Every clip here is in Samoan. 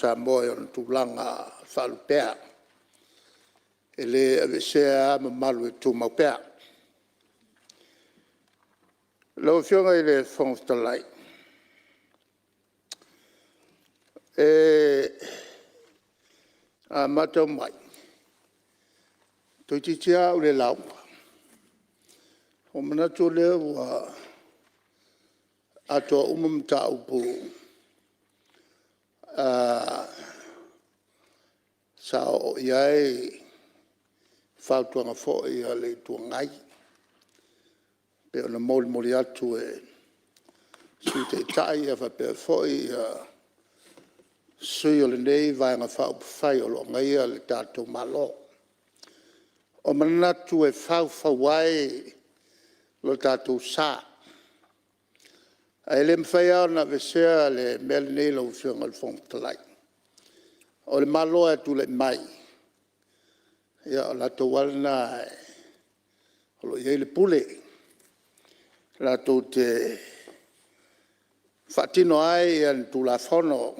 Samoa i ona tulaga faalupea. E le aveesea lava mamalu e tumau pea. Lau Afioga i le Fofoga Fetalai, a matau mai, toeitiiti lava a ou le lauga, ona ou manatu lea ua atoa uma mataupu sa oo i ai fautuaga foi a le Itu Agai pei ona molimoli atu e le Sui Taitai faapea foi sui usufono o lenei Vaega Faaupufai o lo o agaia le tatou Malo. O manatu e faufau ai lo tatou sa, ae le mafai lava ona aveesea le mea lenei lau Afioga i le Fofoga Fetalai, o le Malo lava e tulai mai, ia o latou lava na o lo o i ai le pule latou te faatino ai ni Tulafono,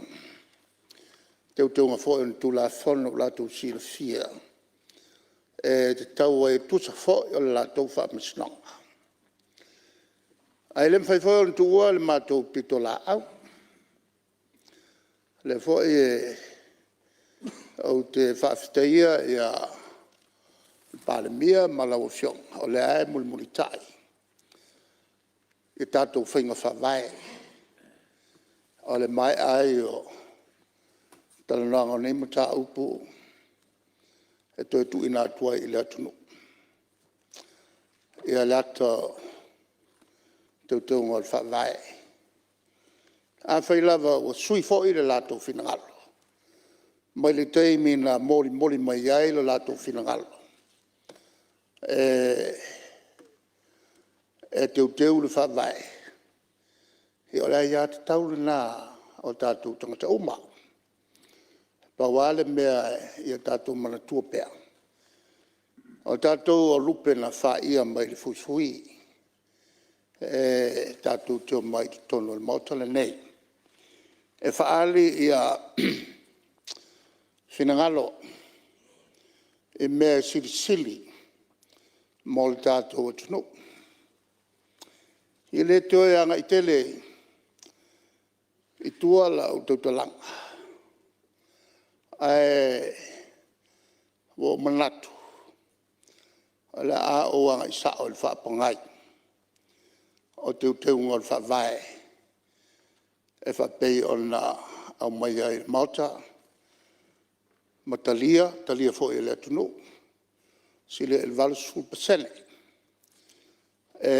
teuteuga foi o ni Tulafono ua latou silafia e tatau ai e tusa foi o le latou faamasinoga. Ae le mafai foi ona tuua le matou pitolaau. O lea foi ou te faafetaia le Palemia ma lau Afioga o lea lava e mulimulitai i tatou faiga faavae o le maea ai o talanoaga o nei mataupu e toe tuuina atu ai i le atunuu le ata o Teuteuga o le Faavae. Afai lava ua sui foi le latou finagalo mai le taimi na molimoli mai ai lo latou finagalo e teuteu le Faavae, ia o le aiatatau lena a o tatou tagata uma. Pau lava le mea ia tatou manatua pea, o tatou o lupe na faia mai le fuifui e tatou te omai i totonu o le Maota lenei e faaali finagalo i mea e silisili mo le tatou atunuu. E le toe agai tele i tua lau tautalaga, ae ua ou manatu o le a ou agai sao i le faapogai o Teuteuga o le Faavae e faapei ona aumaia i le Maota ma talia, talia foi e le atunuu, silia i le 80% e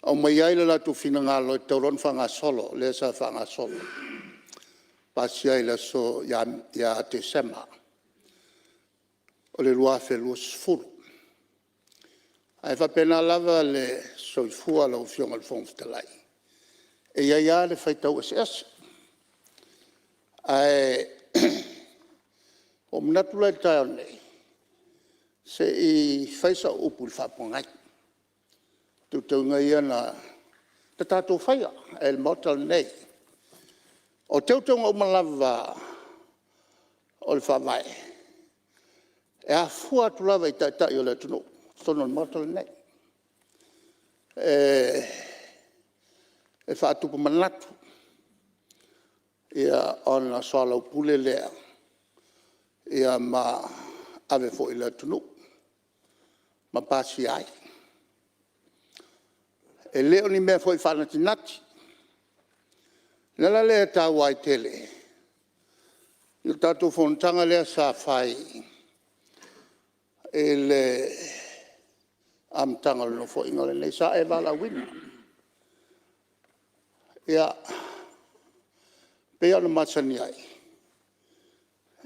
aumai ai lo latou finagalo e tatau loa ona faagasolo, lea sa faagasolo, pasia i le aso ia Tesema o le 2020. Ae faapena lava le soifua lau Afioga i le Fofoga Fetalai, e i ai lava le faitau eseese. Ae ua ou manatu la i le taeao nei, se i fai sau upu i le faapogai, teuteuga ia na tatou faia e le Maota lenei. O teuteuga uma lava o le Faavae, e afua atu lava i Taitai o le atunuu i totonu o le Maota lenei, e faatupu manatu ona soalaupule lea ma ave foi i le atunuu ma pasia ai. E le o ni mea foi e faanatinati. O le ala lea e taua ai tele le tatou fonotaga lea sa fai i le amataga o le Nofoaiga lenei, sa e valaauina. Ia, e pei lava ona masani ai,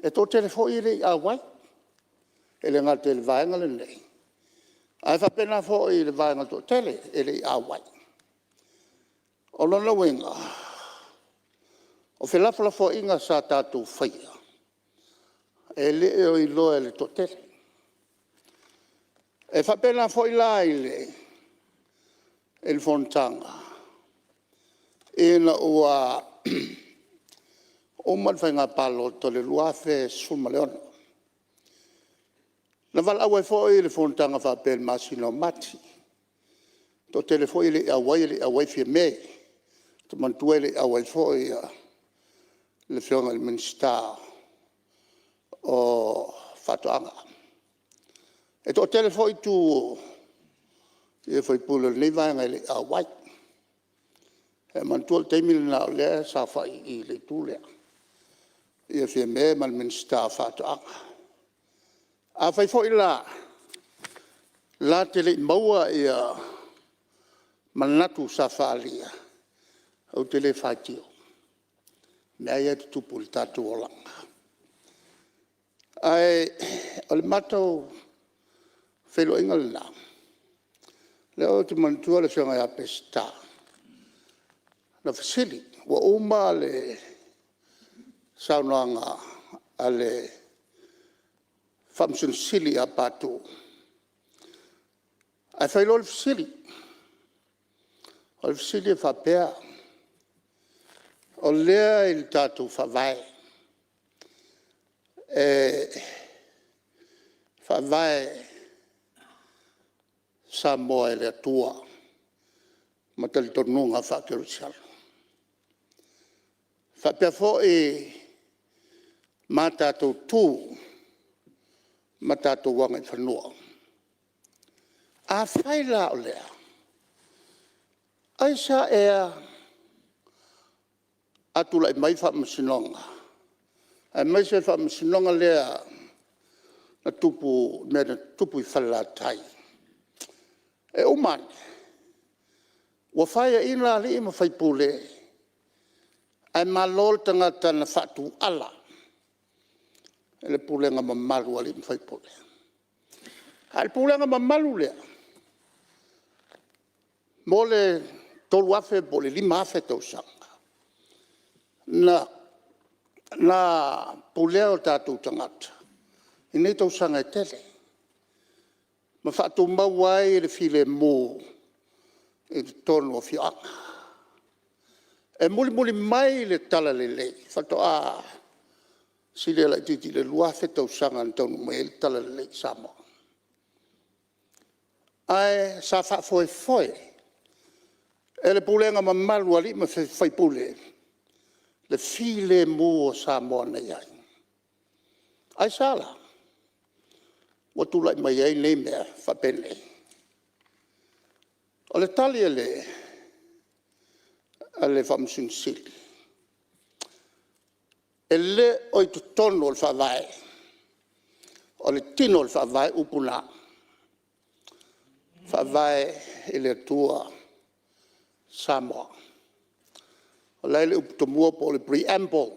e toatele foi e le i auai, e le gata i le Vaega lenei, ae faapena foi i le vaega toatele e le i auai. O lona uiga, o felafolafoaiga sa tatou faia, e le o iloa e le toatele. E faapena foi la i le fonotaga ina ua Uma le faiga palota i le 2016, na valaau ai foi le fonotaga faapea i le masina o Mati. E toatele foi e le i auai, e le i auai Fiame. Ou te manatua e le i auai foi le Afioga i le Minisita o Faatoaga. E toatele foi itu o sui usufono o lenei Vaega e le i auai. E manatua o le taimi lena o lea e saofai i i le itu lea Fiame ma le Minisita o Faatoaga. Afai foi la e te le i maua manatu sa faaalia, ou te le faitio, o mea lava ia e tutupu i le tatou olaga. Ae o le matou feiloaiga lena, lea ou te manatua le Afioga ia Peseta na fesili. Ua uma le saunoaga a le Faamasino Sili ia Patu ae fai loa le fesili. O le fesili e faapea; o lea i le tatou Faavae, e faavae Samoa i le Atua ma talitonuga faakerisiano. E faapea foi ma tatou tu ma tatou agaifanua. Afai la o lea, aisea ea a tulai mai faamasinoga aemaise le faamasinoga lea na tupu i le mea na tutupu i Falelatai, e uma ane ua faiaina alii ma faipule ae malo le tagata na faatuala le pulega mamalu a alii ma faipule. A o le pulega mamalu lea mo le 3,000 po o le 5,000 tausaga na pulea o tatou tagata i nei tausaga e tele ma faatumau ai le filemu i totonu o afioaga. E mulimuli mai le talalelei faatoa silia laitiiti i le 2,000 tausaga na taunuu mai ai le talalelei i Samoa. Ae sa faafoefoe e le pulega mamalu a alii ma faipule le filemu o Samoa na i ai. Aisea la ua tulai mai ai nei mea faapenei? O le tali a le Faamasino Sili, e le o i totonu o le Faavae, o le tino o le Faavae o upu na, Faavae i le Atua Samoa. O la e i le upu tomua po o le Pre-amble,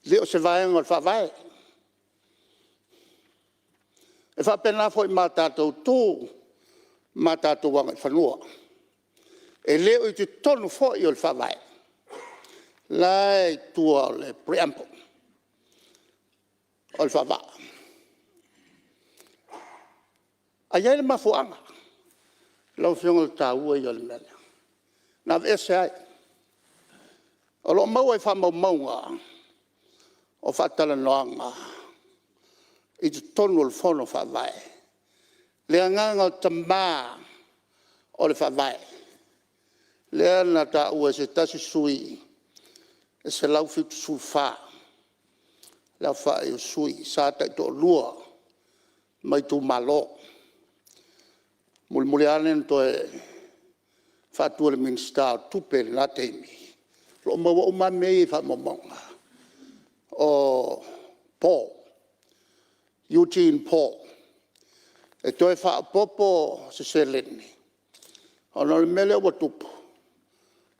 e le o se vaega o le Faavae. E faapena foi ma tatou tu ma tatou agaifanua, e le o i totonu foi o le Faavae, o la e i tua o le Pre-amble o le faavaa. Ae e i ai le mafuaaga, lau Afioga o le taua ia o le mea lea, na aveese ai. O lo o maua i faamaumauga o faatalanoaga i totonu o le Fono Faavae le agaga o tama o le Faavae, lea na taua e se tasi sui usufono e 174 le aofai o sui usufono, sa taitoalua mai itumalo. Mulimuli ane na toe faatu e le Minisita o Tupe i lena taimi, o lo o maua uma lava mea ia i faamaumauga, o Paul Eugene Paul e toe faaopoopo se seleni ona o le mea lea ua tupu,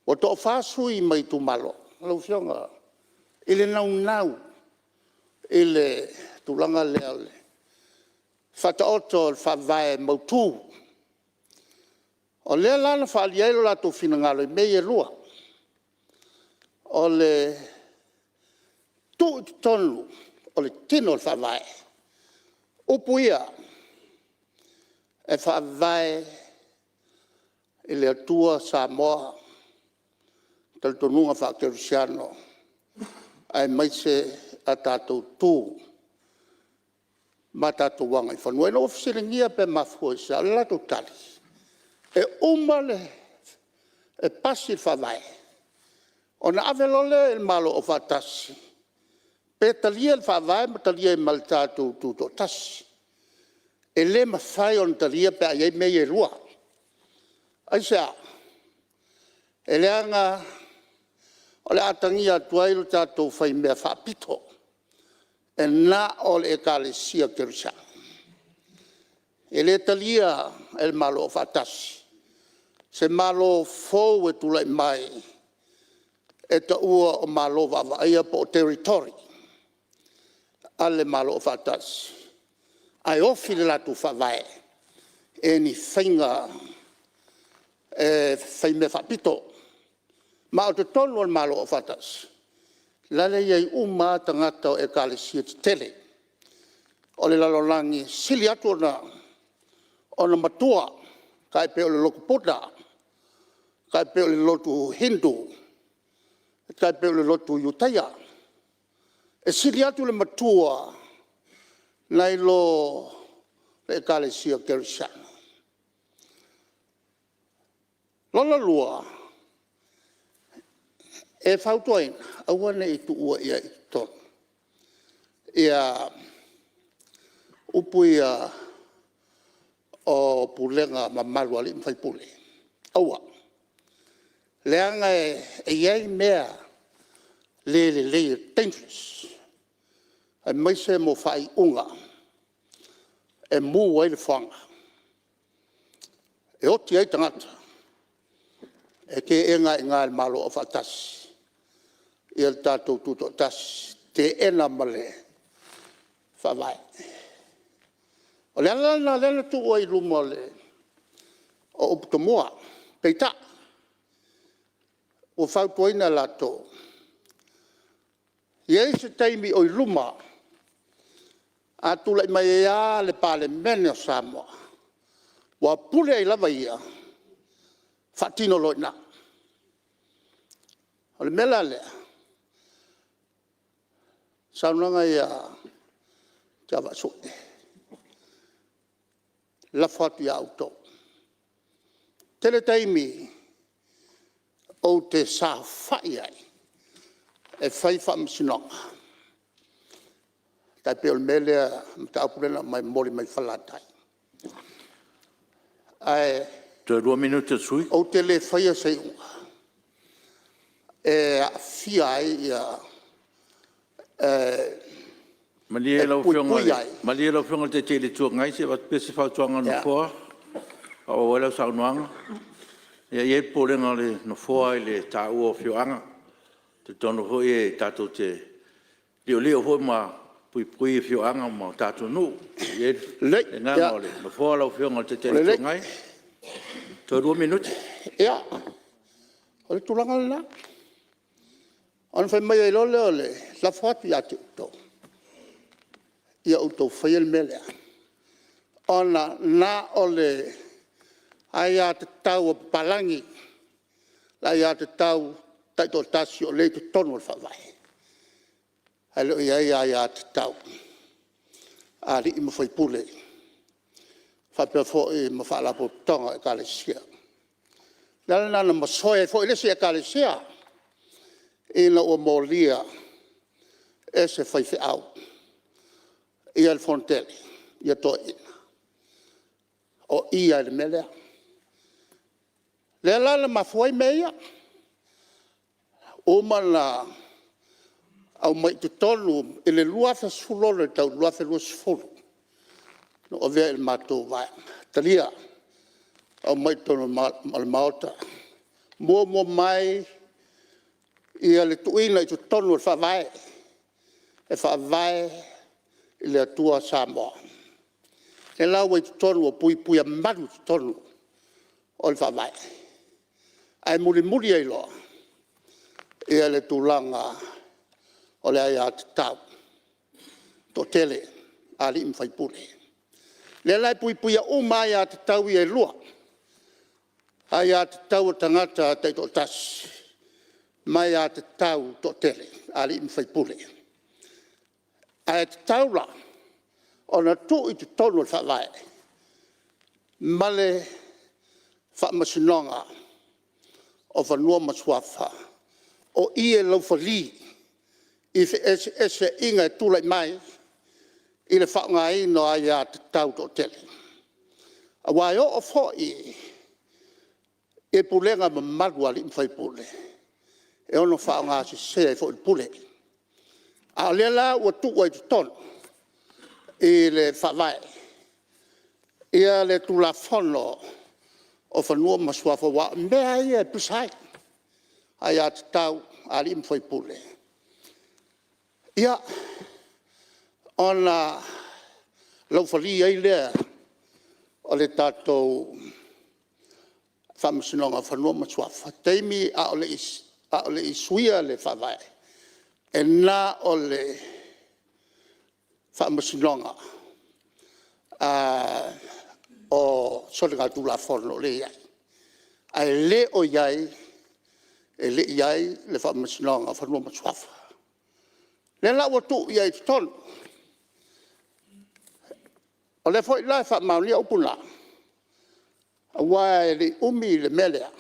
ua toafa sui usufono mai itumalo. Lau Afioga i le naunau i le tulaga lea o le faataoto o le faavae mautu. O lea la na faaalia ai lo latou finagalo i mea ia e lua, o le tuu i totonu o le tino o le Faavae upu ia, e faavae i le Atua Samoa, talitonuga faakerisiano aemaise a tatou tu ma tatou agaifanua. Ina ua fesiligia pe mafua i se a, o le latou tali, e uma e pasi le Faavae ona ave loa lea i le Malo Aufaatasi pe talia le Faavae ma talia ai ma le tatou Tutoatasi. E le mafai ona talia pe a i ai mea ia e lua. Aisea? E leaga o le a atagia atu ai lo tatou faimea faapito e na o le Ekalesia Kerisiano. E le talia e le Malo Aufaatasi se Malo fou e tulai mai e taua o Malo Vaavaaia po o Territory a le Malo Aufaatasi ae ofi le latou faavae i ni faiga e faimea faapito. Ma o totonu o le Malo Aufaatasi lale e i ai uma lava tagata o Ekalesia tetele o le lalolagi e sili atu ona matua tai pei o le lotu Buddha, tai pei o le lotu Hindu, tai pei o le lotu Iutaia. E sili atu le matua nai lo le Ekalesia Kerisiano. Lona lua, e fautuaina aua ne i tuua i ai i totonu upu ia o pulega mamalu a alii ma faipule, aua. Leaga e i ai mea le lelei e dangerous aemaise mo faaiuga e mu ai le foaga, e oti ai tagata e teena ai i ina e le Malo Aufaatasi le tatou Tutoatasi, teena ma le Faavae. O le ala lena o lea na tuu ai i luma o upu tomua, peitai ua fautuaina e latou, e i ai se taimi o i luma a tulai mai ai lava le Palemene o Samoa aua pule ai lava ia, faatino loa i ina. O le mea la lea, o le saunoaga ia a Tiavaasue, lafo atu ia outou. E tele taimi ou te saofai ai e fai faamasinoga e tai pei o le mea lea, le mataupu lea na aumai na momoli mai Falelatai. Ae Toe lua minute o le sui usufono. Ou te le faia se iuga e aafia ai Malie e lau puipui ai. Afioga i le Taitai o le Itu Agai se i avatu pea se fautuaga a le Nofoa e faaauau ai lau saunoaga. E i ai le popolega o le Nofoa i le taua o afioaga. E talitonu foi tatou te liolio foi ma puipui afioaga ma tatou nuu. E i ai Lelei, le agaga o le Nofoa lau Afioga i le Taitai o le lelei. Itu Agai. Toe lua minute. Ia, o le tulaga lena. Ona fai mai ai loa lea o le lafo atu ia te outou ia outou faia le mea lea ona na o le aiatatau a papalagi, le aiatatau taitoatasi o lea e i totonu o le Faavae, ae le o i ai aiatatau a alii ma faipule faapea foi ma Faalapotopotoga o Ekalesia. O le ala lena na masoe ai foi le isi Ekalesia ina ua molia e se faifeau le fonotele a toeaiina, o i lava i le mea lea. O lea la na mafua ai mea ia, uma ona aumai i totonu i le 2016 e tau i le 2020 na ou avea i le matou Vaega, talia, aumai i totonu o le Maota. Muamua mai le tuuina i totonu o le Faavae, e faavae i le Atua Samoa. O lea la ua i totonu ua puipuiamalu i totonu o le Faavae, ae mulimuli ai loa le tulaga o le aiatatau toatele a alii ma faipule. O lea la e puipuia uma lava aiatatau ia e lua, aiatatau a tagata taitoatasi ma aiatatau toatele a alii ma faipule. Ae tatau la ona tuu i totonu o le Faavae ma le Faamasinoga o Fanua ma Suafa, o i e laufali i feeseeseaiga e tulai mai i le faaaogaina o aiatatau toatele. Aua e oo foi i pulega mamalu a alii ma faipule, e ono faaaogasese ai foi le pule. A o lea la ua tuu ai i totonu i le Faavae le Tulafono o Fanua ma Suafa aua o mea lava ia e pisa ai aiatatau a alii ma faipule, ia, ona laufali ai lea o le tatou Faamasinoga o Fanua ma Suafa. O taimi a o le i suia le Faavae, e na o le Faamasinoga o Soligatulafono lea e i ai, ae le o i ai, e le i i ai le Faamasinoga o Fanua ma Suafa. O lea la ua tuu i ai i totonu. O lea foi la e faamaonia upu na, aua e le i umi le mea lea,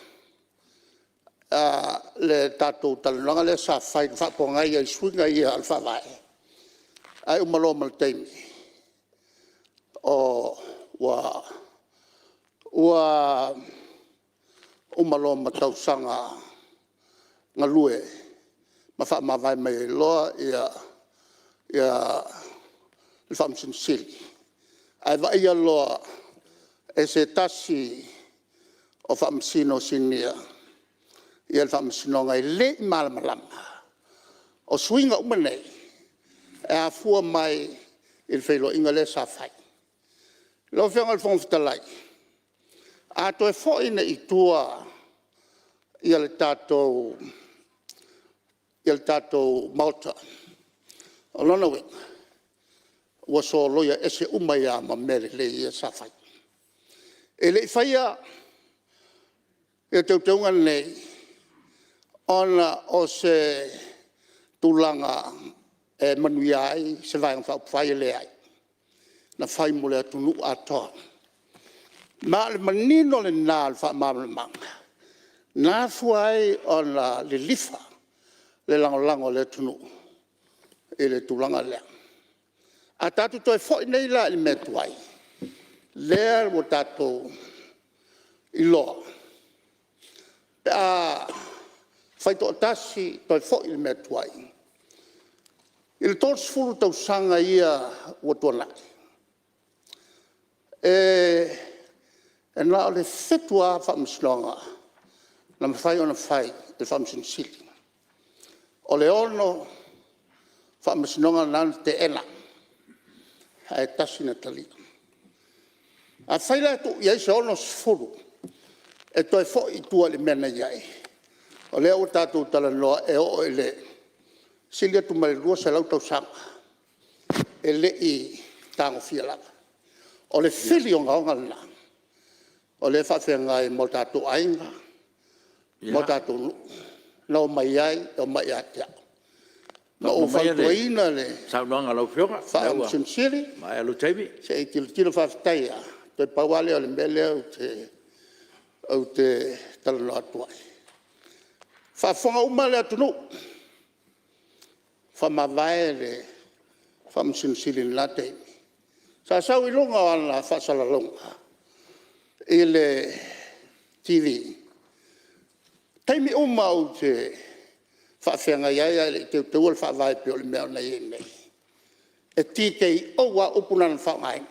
le tatou talanoaga lea sa fai na faapogai ai i suiga ia o le Faavae, ae uma loa ma le taimi, ua uma loa ma tausaga galue ma faamavae mai ai loa le Faamasino Sili, ae vaaia loa e se tasi o Faamasino Sinia le Faamasinoga e le i malamalama. O suiga uma nei, e afua mai i le feiloaiga lea sa fai. Lau Afioga i le Fofoga Fetalai, a toe foi nei i tua le tatou Maota, o lona uiga, ua soloia ese uma ai lava ma mea lelei ia sa fai. E le i faia teuteuga nei ona o se tulaga e manuia ai se Vaega Faaupufai, e leai. Na fai mo le atunuu atoa. Ma o le manino lena o le faamalamalamaga na afua ai ona lilifa le lagolago a le atunuu i le tulaga lea. A tatou toe foi nei la i le mea tuai lea ua tatou iloa pe a faitoatasi toe foi i le mea tuai, i le 30 tausaga ia ua tuanai, e na o le 7 lava Faamasinoga na mafai ona fai e le Faamasino Sili. O le 6 Faamasinoga na na teena ae tasi na talia. Afai la e tuu i ai se 60 e toe foi i tua i le mea na i ai, o lea ua tatou talanoa e oo i le sili atu ma le 200 tausaga e le i tagofia lava. O le fili ogaoga lena o lea e faafeagai ma o tatou aiga ma o tatou nuu, na omai ai, e omai ia te au. Na ou fautuaina le Saunoaga a lau Afioga ua Faamasino Sili, maea lou taimi. se i tilotilo. Faafetai lava, toe pau lava lea o le mea lea ou te talanoa atu ai. Faafofoga uma le atunuu, faamavae le Faamasino Sili i lena taimi, sa sau i luga o ana faasalalauga i le TV, taimi uma ou te faafeagai ai ae le i teuteuina le Faavae e pei o le mea na i ai nei, e TKO lava upu na na faaaogaina.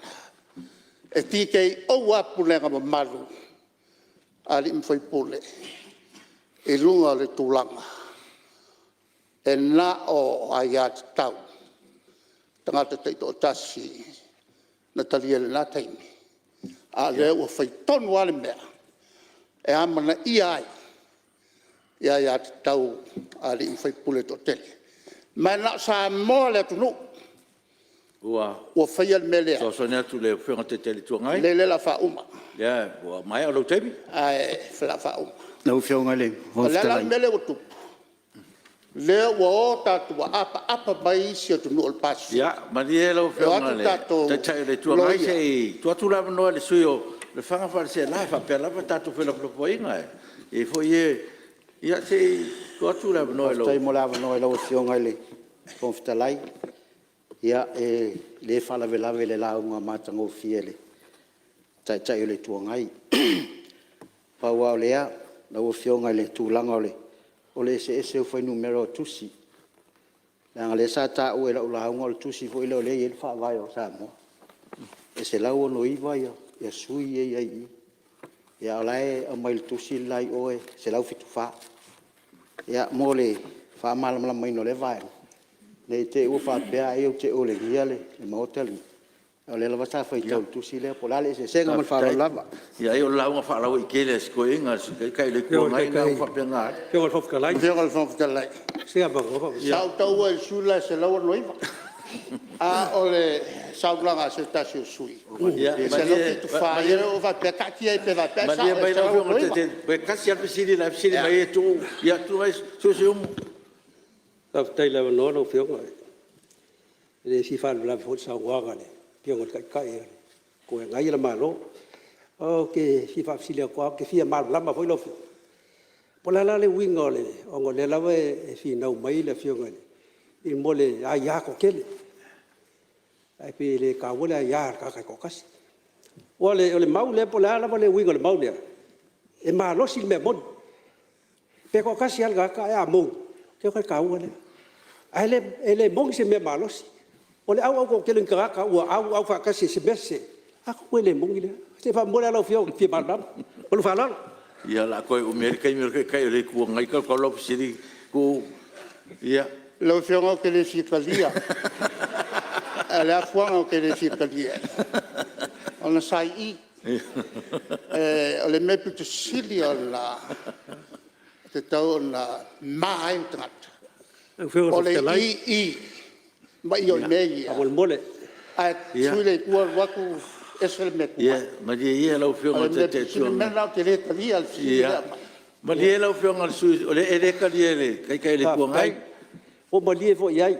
E TKO lava pulega mamalu a alii ma faipule i luga o le tulaga e na o aiatatau a tagata taitoatasi na talia i lena taimi, a o lea ua fai tonu lava le mea e amanaia ai aiatatau a alii ma faipule e toatele. Ma e na o Samoa le atunuu Ua ua faia le mea lea, fesoasoani atu i le Afioga i le Taitai o le Itu Agai, lenei lea o le a faauma ua maea lou taimi. ae o le a faauma. Lau Afioga i le O Fofoga le a la Fetalai… le mea lea ua tupu? Lea ua o tatou, ua apaapa mai isi atunuu o le Pasefika Ia malie lau e o Afioga atu i le tatou Taitai o le Itu Agai loia. se i tuu atu le avanoa i le sui usufono o Lefaga ma Faleaseela. E faapea lava tatou felafolafoaiga, e i ai foi e… Ia se i tuu atu le avanoa i lau… Faafetai mo le avanoa i lau Afioga i le Fofoga Fetalai. Ia, e le faalavelave i le lauga matagofie a le Taitai o le Itu Agai. Pau lava o lea lau Afioga i le tulaga o le eseese o fuainumera o tusi, leaga o lea sa taua i lau lauga o le tusi foi lea o lea e i ai le Faavae o Samoa, e 169 sui ia e i ai i i, a o la e aumai i le tusi le la i o e 174. Ia mo le faamalamalamaina o lea vaega, ne i te i ua faapea ai ou te olegia le Maota lenei, a o lea lava sa faitau i le tusi lea. Po o le a le eseesega ma le faaaloalo lava. Faafetai. Ia ai o le lauga faalauaitele a si toeaina le Sui Taitai o le Itu Agai lena ua faapena atu. Lau Afioga i le Fofoga Fetalai, sa ou taua i le sui le la e 169, a o le saunoaga a se tasi o sui usufono e 174. Ia lea ua ou faapea atu, taatia ai pea faapea ae Malie sao e mai lau Afioga i le 169. Taitai, toe tasi lava le fesili la e fesili mai ai Tuuu. Ia tulai mai Siumu. Faafetai i le avanoa lau Afioga. E le fia faalavelave foi i le saunoaga a le Afioga i le Taitai o le Itu e Agaia le Malo. Ou te fia faafesili atu lava, ou te fia malamalama foi lau Afioga, po o le a la le uiga o le… ona o lea lava e finau mai le Afioga i mea o le aia toatele, ae pei e le taua le aia a le tagata e toatasi. Aua o le mau lea po o le a lava le uiga o le mau lea, e malosi le mea moni. Pe toatasi lava le tagata ae a moni, ou te iloa e taua lea. Ae le moni se mea malosi. O le auau toatele o ni tagata ua auau faatasi i se mea sese, atonu e le moni lea. Se faamolemole lava lau Afioga ou te fia malamalama. Ma lou faaaloalo. Ia o le a toe umi ai le taimi o le Taitai o le Itu Agai talu lau fesili Tuuu. Ia. Lau Afioga ou te le fia talia. O le afuaga ou te le fia talia ai, ona sa i i. O le mea e pito sili ona tatau ona ma ai le tagata, Lau Afioga i le o le Fofoga Fetalai i i ma i o i mea ia, faamolemole. Ae sui lea i tua alu atu ese le mea e tu ai. Malie ia lau O Afioga i le le mea Taitai pito sili, o le mea lena ou te le talia le fesili lea e aumai. Malie lau Afioga i le sui usufono, e le talia e le Taitai o le Itu Agai. Faafetai. Ua ou malie foi i ai,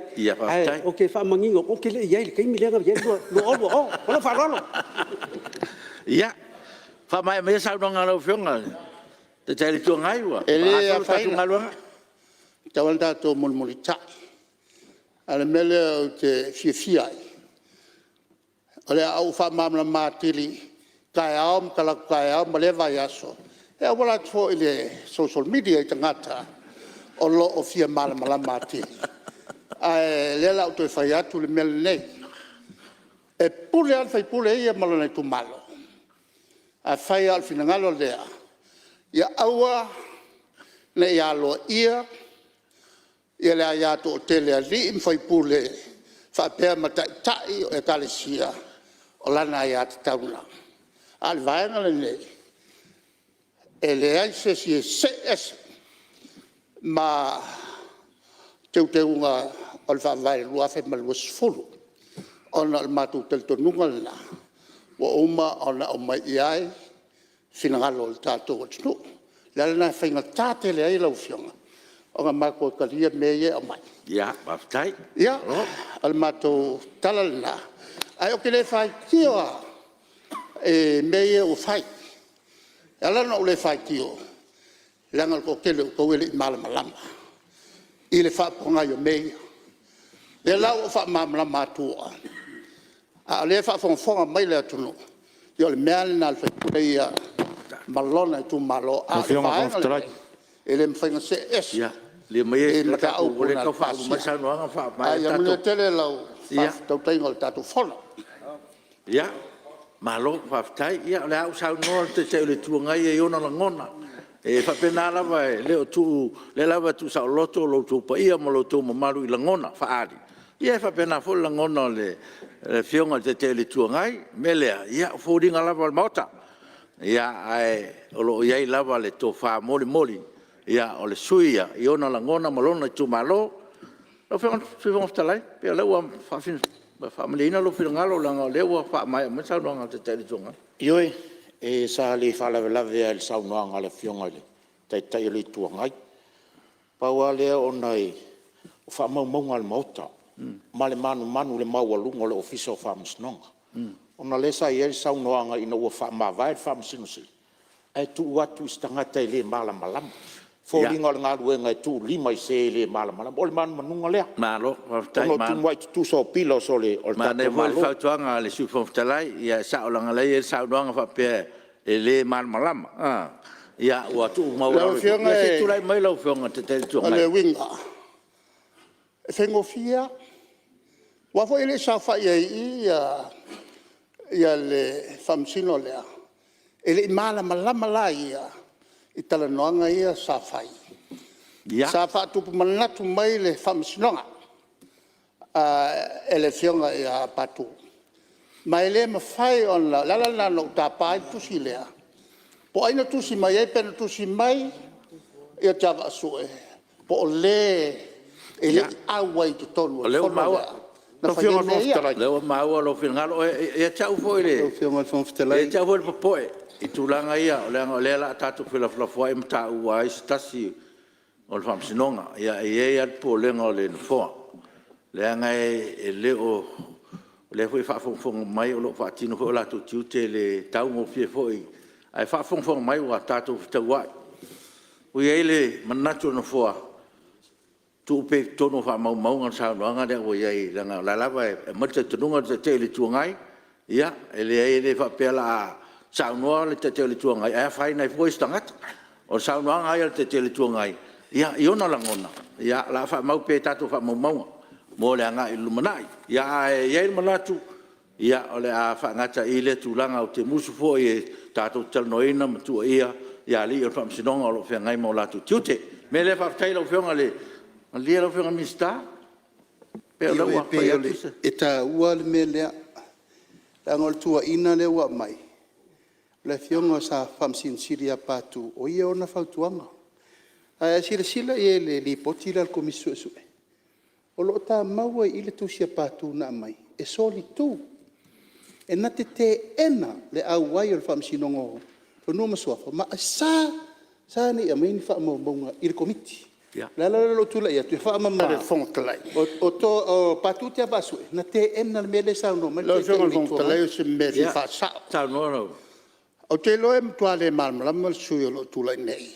ae ou te faamanino atu, ou te le i i ai i le taimi lea na i ai le 2020. Ma lou faaaloalo. Ia, faamaea maia le saunoaga a lau Afioga i le Taitai o le Itu Agai ua E le faagasolo le tatou afaina, galuega. e tatau lava ona tatou mulimulitai. A o le mea lea ou te fiafia ai, o le a ou faamalamalama atili taeao ma talaatu taeao ma lea vaiaso e auala atu foi i le social media i tagata o lo o fia malamalama atili. Ae o lea o le a ou toe fai atu le mea lenei, e pule lava le sui usufono ia ma lona itumalo. Afai lava o le finagalo lea ia aua ne i aloaia le aia toatele a alii ma faipule faapea ma taitai o Ekalesia, o lana aiatatau lena. A o le Vaega lenei, e leai se isi e se'e ese ma Teuteuga o le Faavae 2020 ona o le matou talitonuga lena ua uma ona aumai i ai finagalo o le tatou atunuu. O le ala lena e faigata tele ai lau Afioga ona matou talia mea ia e aumai. Ia faafetai. Ia, Malo. O le matou tala lena, ae ou te le faitio lava i mea ia ua fai. E ala ona ou le faitio, leaga o le toatele o outou e le i malamalama i le faafofoga o mea ia. O lea la ua ou faamalamalama atua a o lea e faafogafoga mai le atunuu, ia o le mea lava lena a le sui usufono ia ma lona itumalo. A Lau o le Afioga i le Fofoga Vaega Fetalai… lenei, e le mafai ona see ese Ia, malie maia i o lea mataupu na tau faauma mai le pasia. saunoaga ma faamaea Ae le ia manuia tatou… tele lau faatautaiga o le tatou Fono. Ia, malo faafetai. Ia o lea ua saunoa le Taitai o le Itu Agai ia i ona lagona. E faapena lava, e le o tuu… o lea lava e tuusaoloto lo outou paia ma lo outou mamalu i lagona faaali, ia e faapena foi le lagona o le Afioga i le Taitai o le Itu Agai. O le mea lea, ia o foliga lava o le Maota, ae o lo o i ai lava le tofa molimoli o le sui usufono ia i ona lagona ma lona itumalo. Lau Afioga i le Sui Fofoga Fetalai, pe o lea ua faamalieina lou finagalo leaga o lea ua faamaea mai le saunoaga a le Taitai o le Itu Agai. Ioe, sa le faalavelave lava i le saunoaga a le Afioga i le Taitai o le Itu Agai. Pau lava lea ona o faamaumauga a le Maota ma le manumanu i le maualuga o le Ofisa o Faamasinoga, ona o lea sa i ai le saunoaga ina ua faamavae le Faamasino Sili ae tuu atu i se tagata e le malamalama. E foliga o le galuega e tuulima i se e le malamalama. O le manumanuga lea ona o tumuai tutusa o pillars o le tatou Manaia foi le Malo. fautuaga a le Sui Fofoga Fetalai. Ia e sao leaga o lea e i ai le saunoaga faapea e le malamalama a. Ia ua Lau tuumaualalo. Afioga Ia se i tulai mai lau Afioga i le Taitai o le Itu o Agai. le uiga e faigofie lava, aua foi e le i saofai ai i i le Faamasino lea, e le i malamalama la ia i talanoaga ia sa fai. Sa faatupu manatu mai le Faamasinoga e le Afioga ia Patu ma e le mafai ona… O le ala lena na ou tapa ai le tusi lea, po o ai na tusi mai ai, pe na tusi mai ia Tiavaasue po o le e le i auai i totonu o le fono lea na fai ai mea ia. O lea ua maua lou finagalo. E ia te au foi le Lau Afioga i le Fofoga Fetalai… popo'e i tulaga ia leaga o lea o le a tatou felafolafoai ma taua ai se tasi o le Faamasinoga. E i ai lava le popolega o le Nofoa leaga e le o… O lea foi e faafogafoga mai o lo o faatino foi o latou tiute e le taugofie foi, ae faafogafoga mai ua tatou fetauai. Ua i ai le manatu o le Nofoa, tuu pea i totonu o faamaumauga le saunoaga lea ua i ai leaga o la e lava e aumai le talitonuga o le Taitai o le Itu Agai. Ia e leai e le faapea o le a saunoa le Taitai o le Itu Agai ae afaina ai fua isi tagata. O le saunoaga lava ia a le Taitai o le Itu Agai i ona lagona o le a faamau pea i tatou faamaumauga mo le agai i le lumanai. Ae i ai le manatu o le a faagata ai i i lea tulaga, ou te musu foi tatou te talanoaina ma tuuaia alii o le Faamasinoga o lo o feagai ma o latou tiute. O le mea lea faafetai i lau Afioga i le… Malie lau Afioga i le Minisita, pei o lea ua fai atu se… Ioe, e pei e taua le mea lea, leaga o le tuuaiga lea ua aumai, o le afioga sa Faamasino Sili ia Patu o ia e ona fautuaga. Ae a silasila i ai i le Lipoti lea a le Komisi Suesue, o lo o tamau ai i i le tusi a Patu na aumai e solitu, e na te teena le auai o le Faamasinoga o Fanua ma Suafa ma e sa sa ona aumai ni faamaumauga i le Komiti. O le ala lea o lou tulai atu e faamama, o Patu Tiavaasue na teena le mea lea e saunoa mai ai le Lau Taitai Afioga o i le le Fofoga Itu Agai. Fetalai o se mea e fia faasao. Ou te iloa e matua le malamalama le sui usufono o lo o tulai nei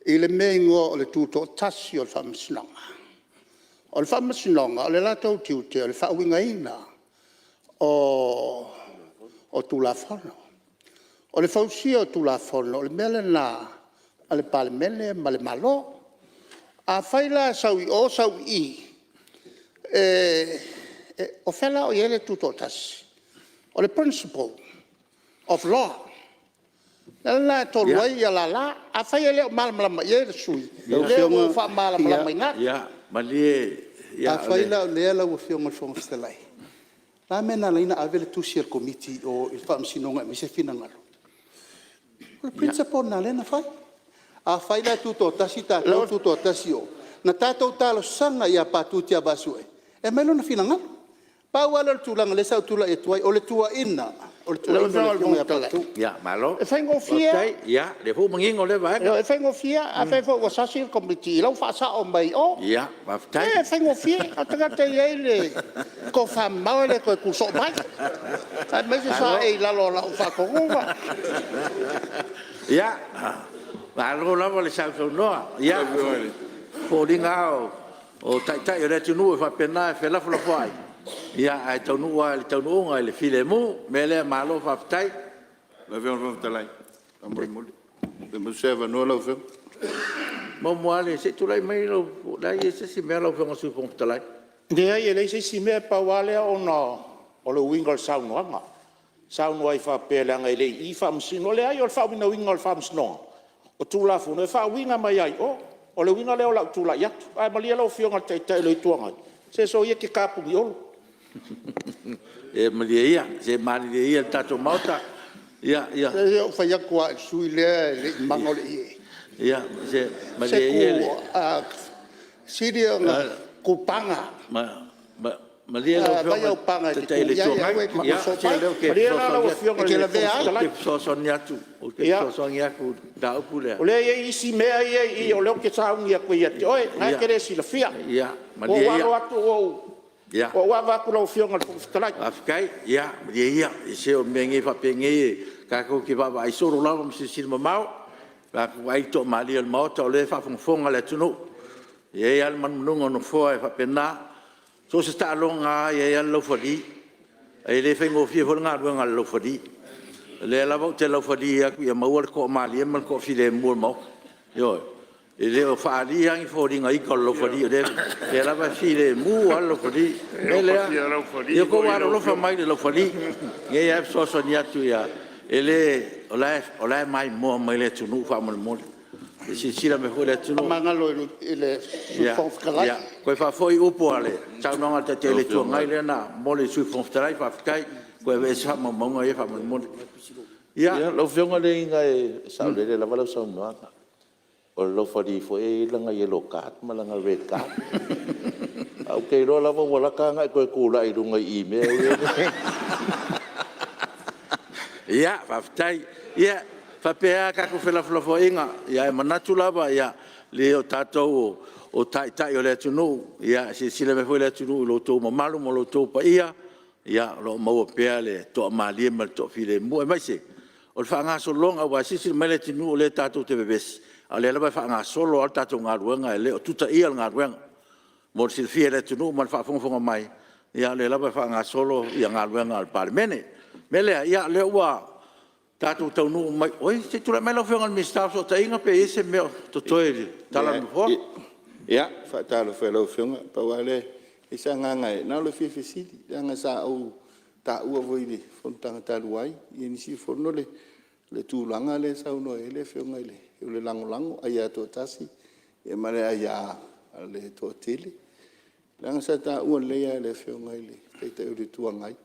i le mea e igoa o le Tutoatasi o le Faamasinoga. O le Faamasinoga, o le latou tiute o le faauigaina o Tulafono. O le fausia o Tulafono o le mea lena a le Palemene ma le Malo. Afai la e sau i o sau i i, o fea la o i ai le tutoatasi? O le principle of Law. O le ala lena e tolu ai lala. Afai e le o malamalama i ai le sui usufono, o lea ua ou faamalamalamaina atu. Ia malie… Afai la o lea lau Afioga i le Fofoga Fetalai, o le a le mea na ala ai ona ave le tusi a le Komiti i o i le Faamasinoga e aumai se finagalo? O le principle lena lea na fai. Afai la e tutoatasi tatou tutoatasi o, na tatou talosaga ia Patu Tiavaasue e aumai lona finagalo. Pau lava lea o le tulaga lea sa ou tulai atu ai, o le tuuaiga, o le Lau tuuaiga i Afioga le i le Afioga Fofoga ia Fetalai, Patu. e faigofie lava. Ia lea foi ua manino lea vaega. Ioe, e faigofie lava. Afai foi ua sasi le Komiti i lau faasao mai o, ia e faigofie. O le tagata e i ai le tofamamao e le toe tu soo mai, aemaise saei i lalo o lau faatonuga. Ia, malo lava le sausaunoa. Ia, o foliga lava o Taitai o le atunuu e faapena e felafolafoai ae taunuu lava i le taunuuga i le filemu. O le mea lea malo faafetai. Lau Afioga i le Fofoga Fetalai, faamolemole, pe maua se avanoa lau Afioga. Maua lava se i tulai mai po o le a se isi mea lau Afioga i le Sui Fofoga Fetalai. Leai e leai se isi mea pau lava lea ona o le uiga o le saunoaga, saunoa ai faapea leaga e le i i i Faamasino. Leai o le faauigaina o le Faamasinoga, o Tulafono e faauiga mai lava i o. O le uiga lea o lau tulai atu. Ae malie lau Afioga i le Taitai o le Itu Agai, se soia e te tapuni Olo. Ia malie ia, se malilie ia le tatou Maota. Se i ou fai atu lava i le sui usufono lea e le i mago le ie. Se Se malie ia. sili ona tu paga. Malie lau Aumai Afioga au paga i e le te Taitai tu o le i Itu ai ae aua Agai, e te oso se o mai. lea ou E te lavea ai? Malie la lau E Afioga te i le lavea Fofoga ai? Ou Fetalai. te fesoasoani atu i le mataupu lea. O lea e i ai isi mea ia e i i o lea ou te sauni atu ai ia te oe, o lena e te le silafia. Ia Ua malie ou ia. alo atu ua ou ava atu i lau Afioga i le Fofoga Fetalai. Faafetai. Ia malie ia, se o mea nei faapenei tatou te vaavaai solo lava ma silasila mamao pe a tatou vaai i le toamalie o le Maota o lea e faafogafoga le atunuu. E i ai lava le manumanuga o le Nofoa e faapena. So o se taaloga lava e i ai lava le laufali. E le faigofie foi le galuega a le laufali. O lea lava ou te laufali atu ia maua le toamalie ma le toafilemu o le Maota. Ioe. E le o faaalia lava ni foliga ita o le laufali o lea lava e filemu lava le laufali. O le mea lea, ia outou alolofa mai i le laufali, o nei lava e fesoasoani atu. O la e maimoa mai le atunuu faamolemole. Se i silasila mai foi le atunuu. Faamagalo i le Sui Fofoga Fetalai. Ia toe faafoi upu a le saunoaga a le Taitai o le Itu Agai lea na momoli e le Sui Fofoga Fetalai, faafetai. Toe aveese faamaumauga ia faamolemole. Ia, lau Afioga leai e saolele lava lau saunoaga. O le laufali foi e i ai lana yellow card ma lana red card. Ae ou te iloa lava ua lata ona e toe tulai i luga i i i mea ia. Ia faafetai. Ia, e faapea lava tatou felafolafoaiga, ae manatu lava, leai o tatou o Taitai o le atunuu. E silasila mai foi le atunuu i lo outou mamalu ma lo outou paia, o lo o maua pea le toamalie ma le toafilemu, aemaise o le faagasologa. Aua e silasila mai le atunuu o lea tatou te vevesi, a o lea lava e faagasolo lava le tatou galuega, e le o tutaia le galuega. Mo le silafia e le atunuu ma le faafogafoga mai, o lea lava e faagasolo galuega a le Palemene. O le mea lea, ia o lea ua tatou taunuu mai… Oi, se i tulai mai lau Afioga i le Minisita o Fesootaiga pe i ai se mea o totoe i le tala a le Nofoa. Ia, e faatalofa i lau Afioga. Pau lava lea, e leai se agaga na o le fia fesili leaga sa ou taua foi i le fonotaga talu ai i nisi fono le tulaga lea e saunoa i ai le Afioga o le lagolago, aia toatasi ma le aia a le toatele. Leaga sa taua lelei lava e le Afioga i le Taitai o le Itu Agai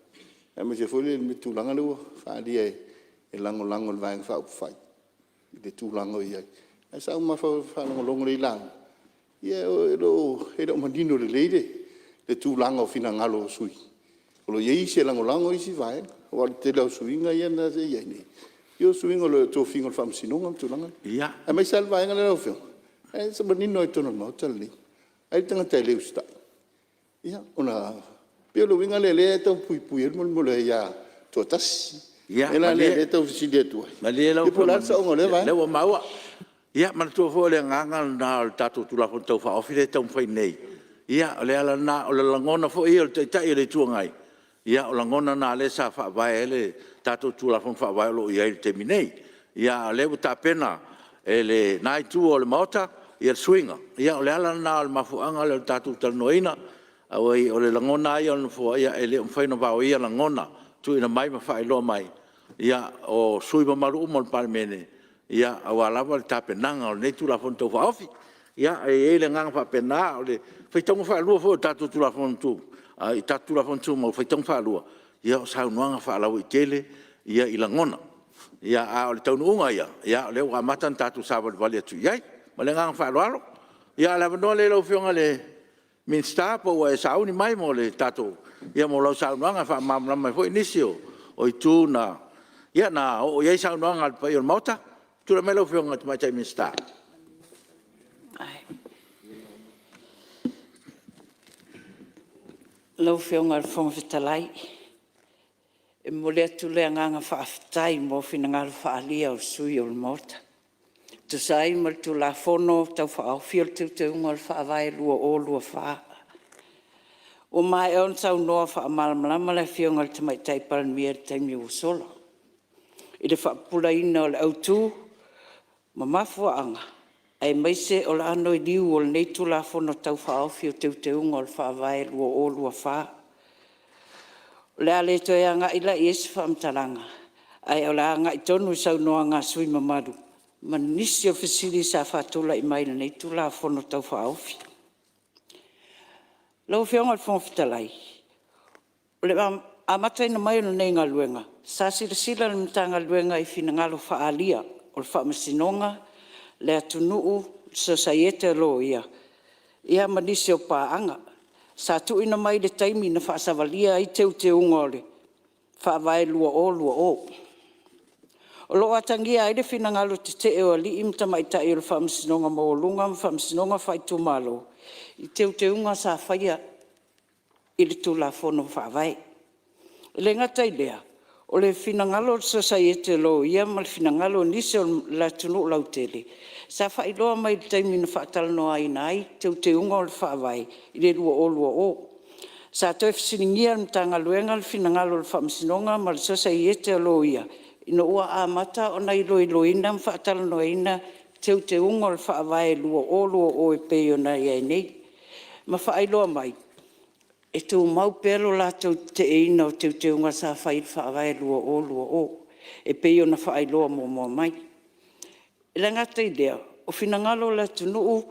aemaise foi le tulaga lea ua faaalia e lagolago e le Vaega Faaupufai i le tulaga o i ai. Ae sa ou faalogologo lelei i lauga, ia e le o manino lelei le tulaga o finagalo o sui usufono. O lo o i ai isi e lagolago isi vaega. Aua o le tele lava o suiga lea na i ai nei, ia o suiga o tofiga o le Faamasinoga ma tulaga ia. Aemaise lava le vaega lea lau Afioga, e manino lava i totonu o le Maota lenei, e ai le tagata e le usitai. Ia ona… E pei o le uiga lea o lea e tau puipui ai le aia toatasi. O le mea la lea e tau fesili atu ai, Malie lau po o le Afioga, a le saoga o lea vaega. o lea ua maua. Ia manatua foi o le agaga lena o le tatou Tulafono Tau Faaofi lea e taumafai nei, ia o le ala lena. O le lagona foi ia o le Taitai o le Itu Agai, ia o lagona na o lea sa faavae ai le tatou Tulafono Faavae o lo o i ai i le taimi nei. A o lea ua tapena e lena Itu o le Maota le suiga, ia o le ala lena o le mafuaaga lea o le tatou talanoaina. Aua o le lagona lava ia o le Nofoa, e le o mafai ona vaoia lagona tuuina mai ma faailoa mai o sui usufono mamalu uma o le Palemene, aua lava le tapenaga o lenei Tulafono Tau Faaofi. Ia, e i ai le agaga faapena, o le faitauga faalua foi o tatou Tulafono Tumau, faitauga faalua, ia o saunoaga faalauaitele i lagona. A o le taunuuga ia, o lea ua amata ona tatou savalivali atu i ai. Ma le agaga faaaloalo. Ia a o le avanoa lenei i lau Afioga i le Minisita po ua e sauni mai mo lau saunoaga e faamalamalama ai foi nisi o itu na oo i ai saunoaga a le paia o le Maota. Tulai mai lau Afioga i le Tamaitai Minisita. Lau Afioga i le Fofoga Fetalai, e momoli atu le agaga faafetai mo finagalo faaalia o sui usufono o le Maota e tusa ai ma le Tulafono Tau Faaofi o Teuteuga o le Faavae 2024. Ua maea ona saunoa faamalamalama le Afioga i le Tamaitai Palemia i le taimi ua sola i le faapupulaina o le autu ma mafuaaga aemaise o le anoliu o lenei Tulafono Tau Faaofi o Teuteuga o le Faavae 2024. O le a le toe agai la i ai se faamatalaga ae o le a agai tonu i saunoaga a sui usufono mamalu ma nisi o fesili sa faatulai mai i lenei Tulafono Tau Faaofi. Lau Afioga i le Fofoga Fetalai, o le amataina mai o lenei galuega, sa silasila le Matagaluega i finagalo faaalia o le Faamasinoga, le atunuu, le Sosaiete a Loia, ia ma nisi o paaga. Sa tuuina mai i le taimi na faasavalia ai Teuteuga o le Faavae 2020. O lo o atagia ai le finagalo tetee o alii ma tamaitai o le Faamasinoga Maualuga ma Faamasinoga Faaitumalo i Teuteuga sa faia i le Tulafono Faavae. E le gata i lea, o le finagalo o le Sosaiete a Loia ma le finagalo o nisi o le atunuu lautele sa faailoa mai i le taimi na faatalanoaina ai Teuteuga o le Faavae i le 2020. Sa toe fesiligia e le Matagaluega le finagalo o le Faamasinoga ma le Sosaiete a Loia ina ua amata ona iloiloina ma faatalanoaina Teuteuga o le Faavae 2020 e pei ona i ai nei, ma faailoa mai e tumau pea lo latou teteeina o Teuteuga sa fai i le Faavae 2020 e pei ona faailoa muamua mai. E le gata i lea, o finagalo o le atunuu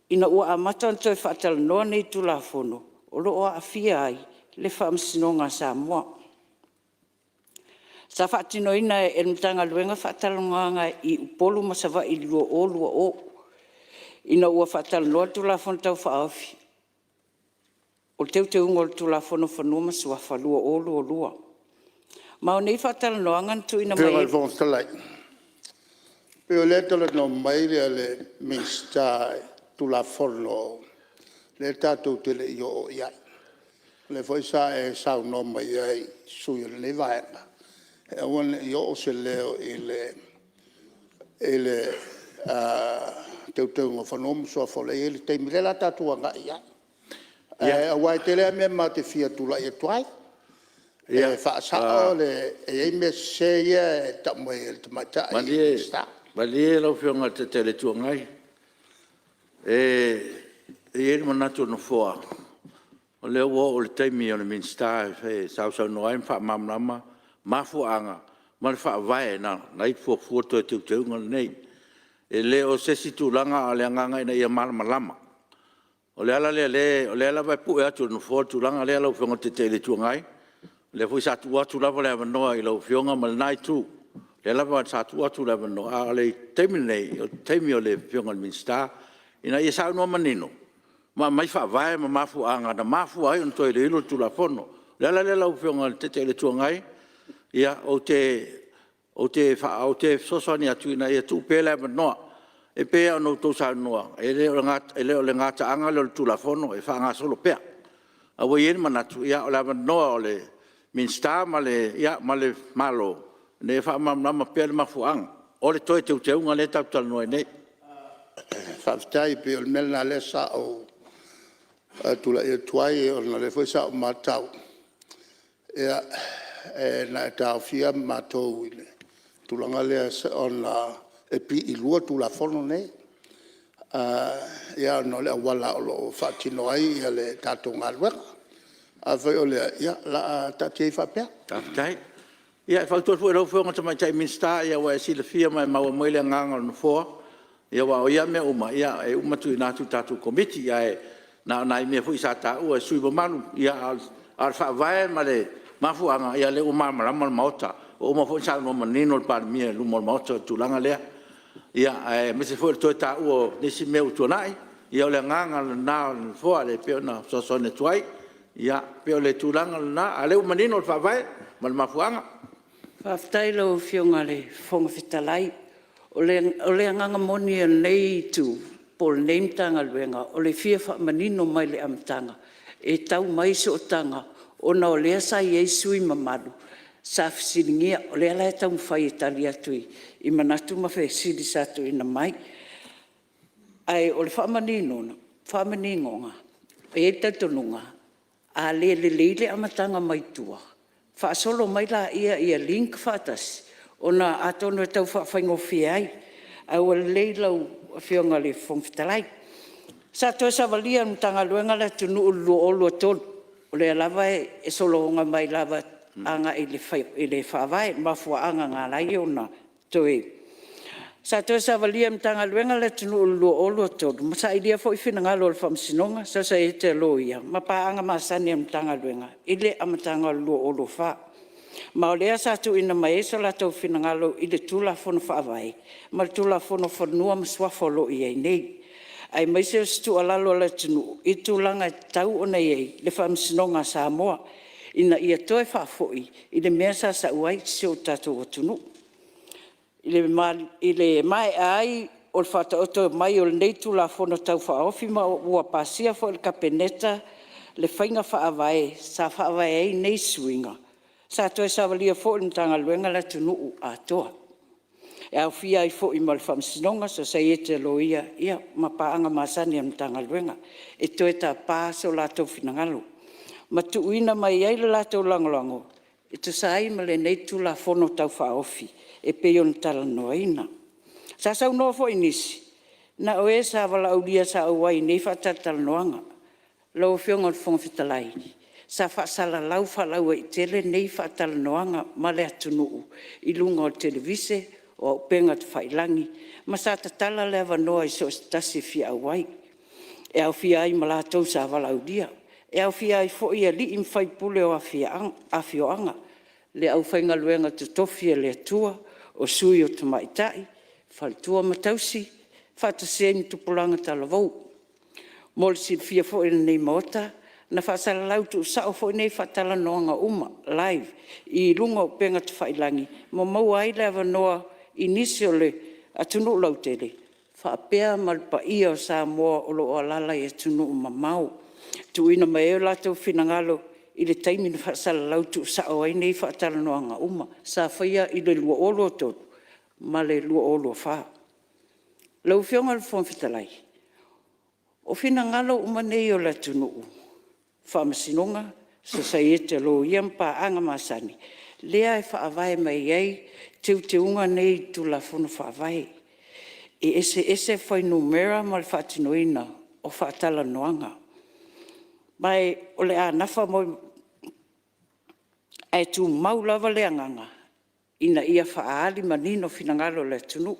ina ua amata ona toe faatalanoa nei Tulafono o lo o aafia ai le Faamasinoga a Samoa. Sa faatinoina e le Matagaluega faatalanoaga i Upolu ma Savaii i le 2020 ina ua faatalanoa le Tulafono Tau Faaofi o Teuteuga o le Tulafono o Fanua ma Suafa 2022. Ma o nei faatalanoaga na tuuina mai Lau Afioga i ai le Fofoga Fetalai, pei o lea e talanoa mai le Minisita i Tulafono lea tatou te le i oo i ai. O lea foi sa e saunoa mai ai i sui usufono o lenei Vaega e aua ne i oo se leo i le Teuteuga o Fanua ma Suafa o lea e i ai le taimi, lea o le a tatou agai i ai. Aua e tele lava mea ma te fia tulai atu ai e faasao le… e i ai mea sese ia e tau mai e le Tamaitai Minisita. Malie lau Afioga i le Taitai o le Itu Agai, e i ai le manatu o le Nofoa, o lea ua oo i le taimi o le Minisita e sausaunoa ai ma faamalamalama mafuaaga ma le faavae na ala ai ona fuafua le toe teuteuga lenei. E le o se isi tulaga a o le agaga ina ia malamalama. O le ala lea o lea lava e pue atu e le Nofoa le tulaga lea lau Afioga i le Taitai o le Itu Agai, o lea foi sa tuu atu lava le avanoa i lau Afioga ma lena itu, o lea lava sa tuu atu le avanoa, a o le taimi lenei, o le taimi o le Afioga i le Minisita ina ia saunoa manino ma aumai faavae ma mafuaaga na mafua ai ona toe iloilo le Tulafono. O le ala lea lau Afioga i le Taitai o le Itu Agai, ia ou te fesoasoani atu ina ia tuu pea le avanoa. E pei lava ona outou saunoa, e le o le gataaga lea o le Tulafono e faagasolo pea. Ae ua i ai le manatu o le avanoa o le Minisita ma le Malo ina ia faamalamalama pea le mafuaaga o le toe teuteuga lea tatou te talanoa ai nei. Faafetai. E pei o le mea lena lea sa ou tulai atu ai ona o lea foi sa ou matau na e taofia matou i le tulaga lea ona e piilua Tulafono nei, ona o le auala o lo o faatino ai le tatou galuega. Afai o lea, ia o le a taatia ai faapea. Faafetai. Ia e fautua atu foi i lau Afioga i le Tamaitai Minisita, ua e silafia ma e maua mai le agaga o le Nofoa, aua o ia mea uma e uma tuuina atu i le tatou Komiti. Ae na o nai mea foi sa taua e sui usufono mamalu, a o le faavae ma le mafuaaga, ia o lea ua malamalama le Maota. Ua uma foi ona saunoa manino le Palemia i luma o le Maota i le tulaga lea, aemaise foi o le toe taua o nisi mea ua tuanai. Ia o le agaga lena o le Nofoa e pei ona fesoasoani atu ai. Ia pei o le tulaga lena, a o lea ua manino le faavae ma le mafuaaga. Faafetai i lau Afioga i le Fofoga Fetalai. O le agaga moni o lenei itu po o lenei Matagaluega o le fia faamanino mai le amataga e tau mai sootaga ona o lea sa i ai sui usufono mamalu sa fesiligia. O lea la e taumafai e tali atu i manatu ma fesili sa tuuina mai. Ae o le faamaninoga, e i ai le talitonuga a le lelei le amataga mai tua, faasolo mai laia ia link faatasi ona atonu e tau faafaigofie ai. Ae ua lelei lau Afioga i le Fofoga Fetalai. Sa toe savalia e le Matagaluega le atunuu i le 2023, o lea lava e sologa mai lava agai i le Faavae i mafuaaga na ala ai ona toe… Sa toe savalia e le Matagaluega le atunuu i le 2023 ma sailia foi finagalo o le Faamasinoga, Sosaiete a Loia ma paaga masani a le Matagaluega i le amataga o le 2024. Ma o lea sa tuuina mai ai so latou finagalo i le Tulafono Faavae ma le Tulafono o Fanua ma Suafa o lo o i ai nei. aemaise o se tuualalo a le atunuu i tulaga e tatau ona i ai le Faamasinoga a Samoa, ina ia toe faafoi i le mea sa sau ai si o tatou atunuu. I le maea ai o le faataoto mai o lenei Tulafono Tau Faaofi ma ua pasia foi e le Kapeneta le faiga faavae sa faavae ai nei suiga, sa toe savalia foi e le Matagaluega le atunuu atoa, e aofia ai foi ma le Faamasinoga, Sosaiete a Loia ma paaga masani a le Matagaluega e toe tapa so latou finagalo ma tuuina mai ai le latou lagolago e tusa ai ma lenei Tulafono Tau Faaofi e pei ona talanoaina. Sa saunoa foi nisi, na o e sa valaaulia sa auai i nei faatalatalanoaga. Lau Afioga i le Fofoga Fetalai, sa faasalalau faalauaitele nei faatalanoaga ma le atunuu i luga o le televise, o upega tafailagi ma sa tatala le avanoa i so o se tasi e fia auai, e aofia ai ma latou sa valaaulia. E aofia ai foi alii ma faipule o afioaga, le aufaigaluega totofi a le Atua, o sui o tamaitai, faletua ma tausi, faatasi ai ma tupulaga talavou. Mo le silafia foi e lenei Maota, na faasalalau tuusao foi nei faatalanoaga uma, live i luga o upega tafailagi ma maua ai le avanoa i nisi o le atunuu lautele faapea ma le paia o Samoa o lo o alaala i atunuu mamao e tuuina mai ai o latou finagalo i le taimi na faasalalau tuusao ai nei faatalanoaga uma sa faia i le 2023 ma le 2024. Lau Afioga i le Fofoga Fetalai, o finagalo uma nei o le atunuu, Faamasinoga, Sosaiete a Loia ma paaga masani, lea e faavae mai ai Teuteuga nei i le Tulafono Faavae. E eseese fuainumera ma le faatinoina o faatalanoaga. Ma o le a nafa ae tumau lava le agaga ina ia faaali manino finagalo o le atunuu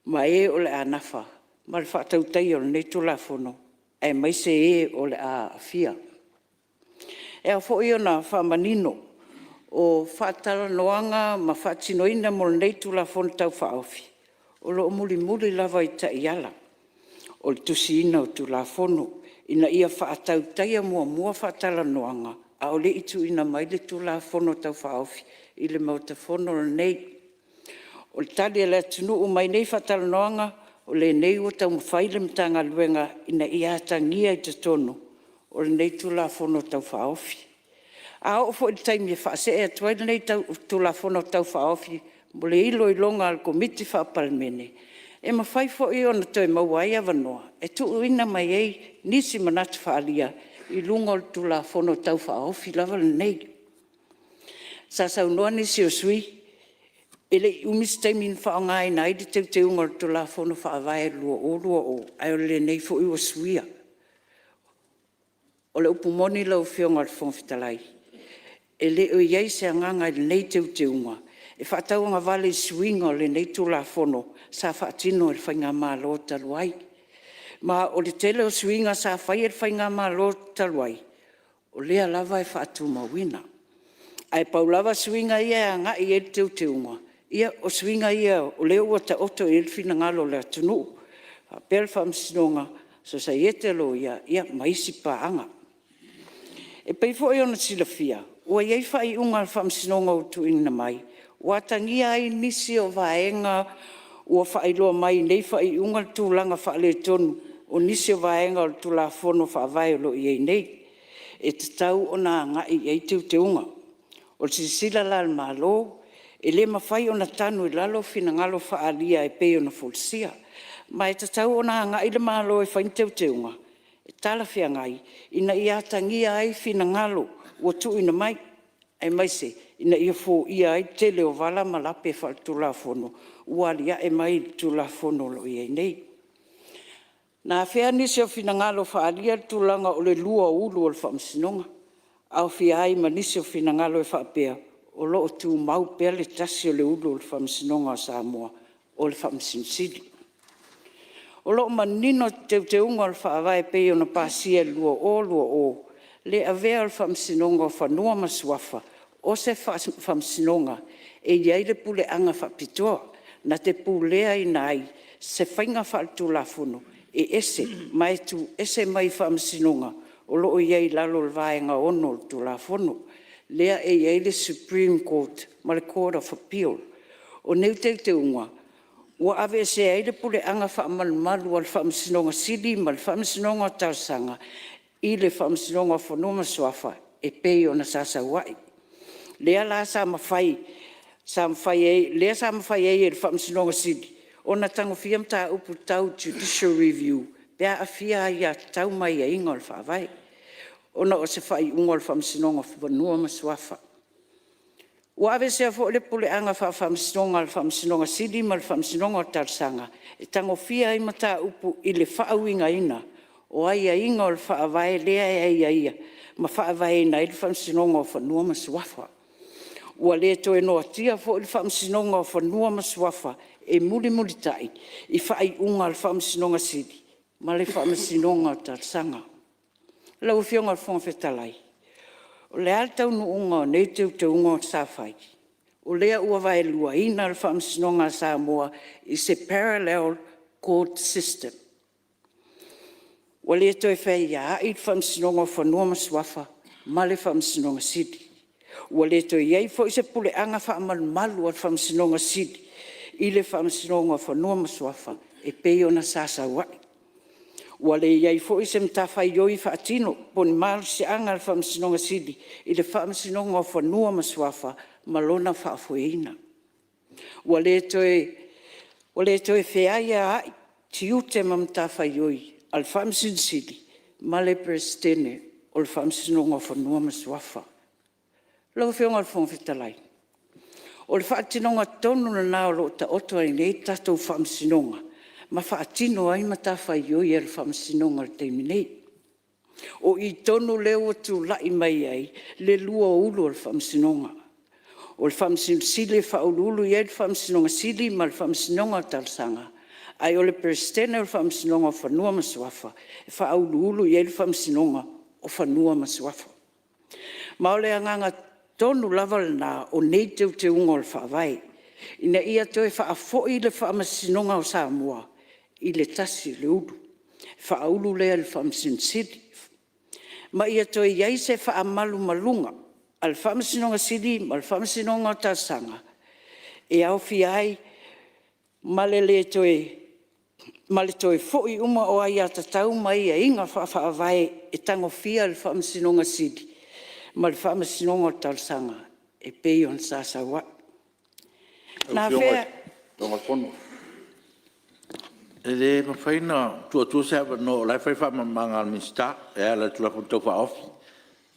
ma e o le a nafa ma le faatautaia o lenei Tulafono aemaise e o le a aafia. E ao foi ona faamanino, o faatalanoaga ma faatinoina mo lenei Tulafono Tau Faaofi, o lo o mulimuli lava i taiala o le tusiina o Tulafono ina ia faatautaia muamua faatalanoaga a o le i tuuina mai le Tulafono Tau Faaofi i le Maota Fono lenei. O le tali a le atunuu mai nei faatalanoaga, o lenei ua taumafai le Matagaluega ina ia atagia i totonu o lenei Tulafono Tau Faaofi. A oo foi i le taimi e faasee atu ai lenei Tulafono Tau Faaofi mo le iloiloga a le Komiti Faa-Palemene, e mafai foi ona toe maua ai avanoa e tuuina mai ai nisi manatu faaalia i luga o le Tulafono Tau Faaofi lava lenei. Sa saunoa nisi o sui usufono e le i umi se taimi na faaaogaina ai le Teuteuga o le Tulafono Faavae 2020, ae o lenei foi ua suia. O le upu moni lau Afioga i le Fofoga Fetalai, e le o i ai se agaga i lenei Teuteuga e faatauagavale i suiga o lenei Tulafono sa faatino e le Faigamalo talu ai. Ma o le tele o suiga sa faia e le Faigamalo talu ai, o lea lava e faatumauina. Ae pau lava suiga ia e agai i ai le Teuteuga, ia o suiga ia o lea ua taoto i ai le finagalo o le atunuu faapea le Faamasinoga, Sosaiete a Loia ma isi paaga. E pei foi ona silafia ua i ai faaiuga a le Faamasinoga ua tuuina mai ua atagia ai nisi o vaega ua faailoa mai i nei faaiuga le tulaga faaletonu o nisi o vaega o le Tulafono Faavae o lo o i ai nei, e tatau ona agai i ai teuteuga. O le silasila la a le Malo, e le mafai ona tanu i lalo finagalo faaalia e pei ona folasia. Ma e tatau ona agai le Malo e fai ni teuteuga e talafeagai ina ia atagia ai finagalo ua tuuina mai, aemaise ina ia foia ai le tele o vala ma lape faaletulafono ua aliae mai i le Tulafono o lo o i ai nei. Na afea nisi o finagalo faaalia le tulaga o le lua o ulu o le Faamasinoga, aofia ai ma nisi o finagalo e faapea o lo o tumau pea le tasi o le ulu o le Faamasinoga a Samoa, o le Faamasino Sili. O lo o manino Teuteuga o le Faavae e pei ona pasia i le 2020 le avea o le Faamasinoga o Fanua ma Suafa o se Faamasinoga e i ai le puleaga faapitoa na te puleaina ai se faiga faaletulafono. e ese ma e tuuese mai Faamasinoga o lo o i ai i lalo o le Vaega 6 o le Tulafono, lea e i ai le Supreme Court ma le Court of Appeal. O nei teuteuga ua aveesea ai le puleaga faamalumalu a le Faamasinoga Sili ma le Faamasinoga o Talosaga i le Faamasinoga o Fanua ma Suafa e pei ona sa sau ai. Lea la sa mafai ai e le Faamasinoga Sili ona tagofia mataupu tau Judicial Review pe a aafia aiatatau ma aiaiga o le Faavae, ona o se faaiuga o le Faamasinoga o Fanua ma Suafa. Ua aveesea foi le puleaga faa-Faamasinoga a le Faamasinoga Sili ma le Faamasinoga o Talosaga e tagofia ai mataupu i le faauigaina o aiaiga o le Faavae lea e aiaia ma faavaeina ai le Faamasinoga o Fanua ma Suafa. Ua le toe noatia foi le Faamasinoga o Fanua ma Suafa e mulimulitai i faaiuga a le Faamasinoga Sili ma le Faamasinoga o Talosaga. Lau Afioga i le Fofoga Fetalai, o le a le taunuuga o nei teuteuga sa fai? O lea ua vaeluaina le Faamasinoga a Samoa i se Parallel Court System. Ua le toe faiaai le Faamasinoga o Fanua ma Suafa ma le Faamasinoga Sili. Ua le toe i ai foi se puleaga faamalumalu a le Faamasinoga Sili i le Faamasinoga o Fanua ma Suafa e pei ona sa sau ai. Ua le i ai foi se matafaioi faatino po o ni malosiaga o le Faamasinoga Sili i le Faamasinoga o Fanua ma Suafa ma lona faafoeina. Ua le toe feaiaai tiute ma matafaioi a le Faamasino Sili ma le Peresetene o le Faamasinoga o Fanua ma Suafa. Lau Afioga i le Fofoga Fetalai, o le faatinoga tonu lena o lo o taoto ai nei le tatou Faamasinoga ma faatino ai matafaioi a le Faamasinoga i le taimi nei. O i tonu lea ua tulai mai ai le lua ulu o le Faamasinoga. O le Faamasino Sili e faauluulu i ai le Faamasinoga Sili ma le Faamasinoga o Talosaga, ae o le Peresetene o le Faamasinoga o Fanua ma Suafa e faauluulu i ai le Faamasinoga o Fanua ma Suafa. Ma o le agaga tonu lava lena o nei Teuteuga o le Faavae, ina ia toe faafoi le Faamasinoga o Samoa i le tasi o le ulu, faaulu lea i le Faamasino Sili, ma ia toe i ai se faamalumaluga a le Faamasinoga Sili ma le Faamasinoga o Talosaga e aofia ai ma le toe foi uma o aiatatau ma aiaiga faa-Faavae e tagofia e le Faamasinoga Sili ma le Faamasinoga o Talosaga e pei ona sa sau ai. Na afea... Lau Afioga i le Fofoga Fetalai... E le mafai ona tuu atua se avanoa o la e fai le faamalamalamaga a le Minisita e ala i le Tulafono Tau Faaofi.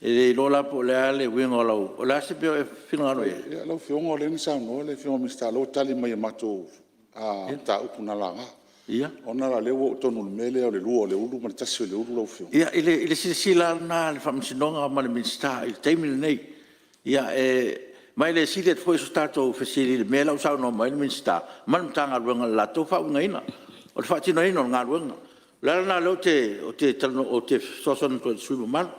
E le iloa la po o le a le uiga o lau... O le a se mea o e finagalo i ai? Lau Afioga o lea na saunoa le Afioga i le Minisita o lea ua tali mai i matou mataupu na laga. Ona la o lea ua oo tonu i le mea lea o le lua o le ulu ma le tasi o le ulu lau Afioga. Ia, i le silasila lava lena a le Faamasinoga ma le Minisita i le taimi lenei. Ma e le sili atu foi so tatou fesili i le mea la ua saunoa mai ai le Minisita ma le Matagaluega i le latou faauigaina o le faatinoina o le galuega. O le ala lena o lea ou te fesoasoani atu ai i le sui usufono mamalu.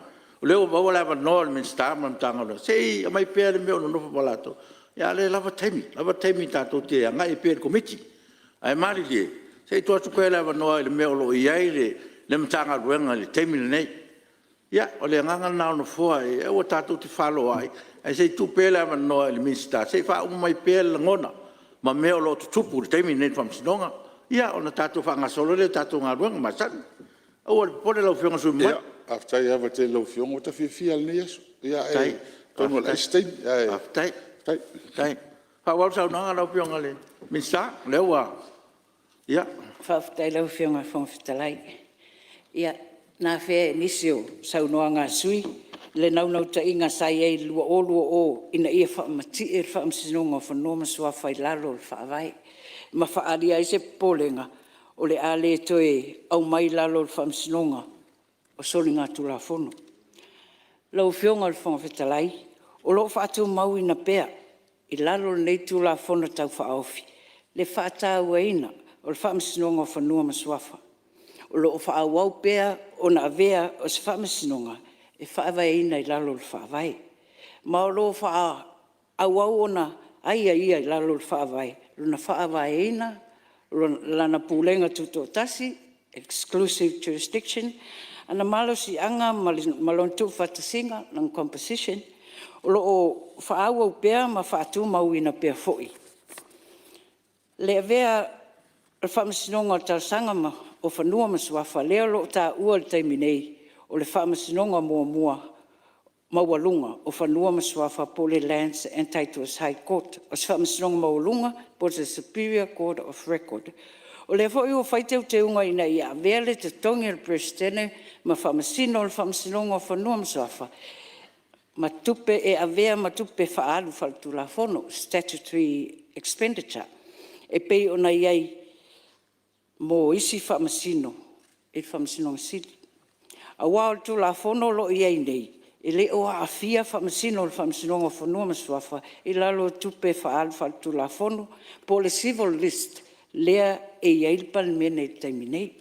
O lea ua maua le avanoa o le Minisita ma le Matagaluega, se i aumai pea le mea o nonofo ma latou, a o lea e lava taimi, lava taimi tatou te agai ai pea i le Komiti. Ae malilie se i tuu atu pea le avanoa i le mea o lo o i ai le Matagaluega i le taimi lenei. Ia, o le agaga lena o le Nofoa, aua tatou te fefaloai ae se i tuu pea le avanoa i le Minisita se i faauma mai pea le lagona ma mea o lo o tutupu i le taimi lenei i le Faamasinoga. Ia ona tatou faagasolo lea o le tatou galuega masani. Aua le popole lau Afioga i le sui usufono mamalu. Faafetai lava tele i lau Afioga, ua ta fiafia lava i lenei aso. Ae atonu o le a i ai se taimi ae… Faafetai. Faafetai. Faaauau le saunoaga lau Afioga i le Minisita o lea ua… Ia. Faafetai i lau Afioga i le Fofoga Fetalai. Ia, na afea e nisi o saunoaga a sui usufono le naunautaiga sa i ai i le 2020 ina ia faamatie le Faamasinoga o Fanua ma Suafa i lalo o le Faavae ma faaalia ai se popolega o le a le toe aumai i lalo o le Faamasinoga o Soligatulafono. Lau Afioga i le Fofoga Fetalai, o lo o faatumauina pea i lalo o lenei Tulafono Tau Faaofi le faatauaina o le Faamasinoga o Fanua ma Suafa. O lo o faaauau pea ona avea o se Faamasinoga e faavaeina i lalo o le Faavae. Ma o lo o faaauau ona aiaia i lalo o le Faavae lona faavaeina, lana Pulega Tutoatasi. exclusive jurisdiction. O le malosiaga ma lona tuufaatasiga, lona composition, o lo o faaauau pea ma faatumauina pea foi le avea o le Faamasinoga o Talosaga o Fanua ma Suafa lea o lo o taua i le taimi nei, o le Faamasinoga muamua maualuga o Fanua ma Suafa po o le Lands and Titles High Court. O se Faamasinoga maualuga po o le Superior Court of Record. O lea foi ua fai teuteuga ina ia avea le totogi o le Peresetene ma Faamasino o le Faamasinoga o Fanua ma Suafa ma tupe e avea ma tupe faaalu faale-Tulafono, statutory expenditure, e pei ona i ai mo isi Faamasino i le Faamasinoga Sili. Aua o le Tulafono o lo o i ai nei, e le o aafia Faamasino o le Faamasinoga o Fanua ma Suafa i lalo o tupe faaalu faale-Tulafono po o le Civil List lea e i ai le Palemene i le taimi nei.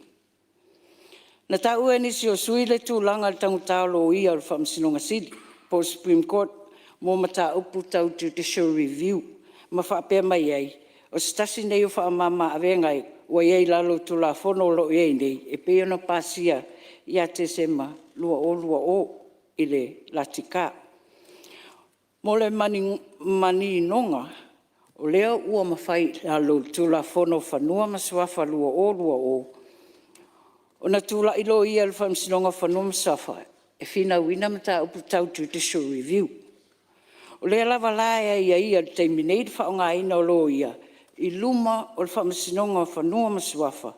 Na taua e nisi o sui usufono le tulaga i le taugata o loia o le Faamasinoga Sili po o le Supreme Court mo mataupu tau Judicial Review ma faapea mai ai, o se tasi lenei o faamama-avega ua i ai i lalo o le Tulafono o lo o i ai nei e pei ona pasia ia Tesema 2020 i le LTK. Mo le maninoga, o lea ua mafai i lalo o le Tulafono o Fanua ma Suafa 2020 ona tulai loia o le Faamasinoga o Fanua ma Suafa e finauina mataupu tau Judicial Review. O lea lava la e aiaia i le taimi nei le faaaogaina o loia i luma o le Faamasinoga o Fanua ma Suafa,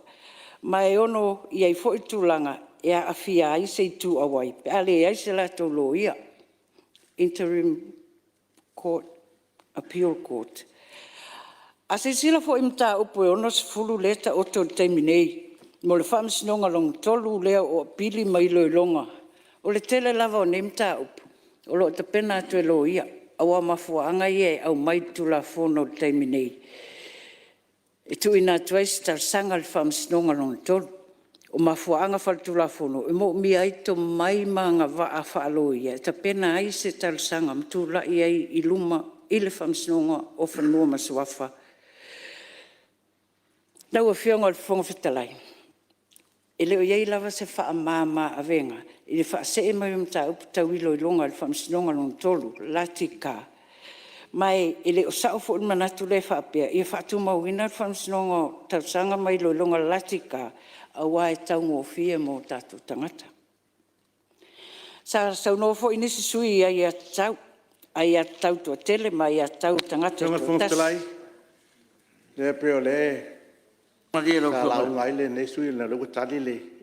ma e ono i ai foi tulaga e aafia ai se itu auai pe a leai se latou loia, Interim Appeal Court. A silasila foi i mataupu e 60 lea e taoto i le taimi nei mo le Faamasinoga Lona Tolu lea o Apili ma Iloiloga, o le tele lava o nei mataupu o lo o tapena atu e loia, aua o mafuaaga ia e aumai i le Tulafono i le taimi nei e tuuina atu ai se talosaga i le Faamasinoga Lona Tolu. O mafuaaga faale-Tulafono e moomia ai tomai ma agavaa faaloia e tapena ai se talosaga ma tulai ai i luma i le Faamasinoga o Fanua ma Suafa. Lau Afioga i le Fofoga Fetalai, e le o i ai lava se faamama-avega i le faasee mai o mataupu tau iloiloga i le Faamasinoga Lona Tolu, LTK, ma e le o sao foi le manatu lea e faapea ia faatumauina le Faamasinoga o Talosaga ma Iloiloga a le LTK aua e taugofie mo tatou tagata. Sa saunoa foi nisi sui usufono i aiatatau toatele ma aiatatau a tagata Lau Afioga i le Fofoga taitoatasi. Fetalai, ia pei o lea Malie lau sa Afioga. lauga ai lenei sui usufono ona o lea ua tali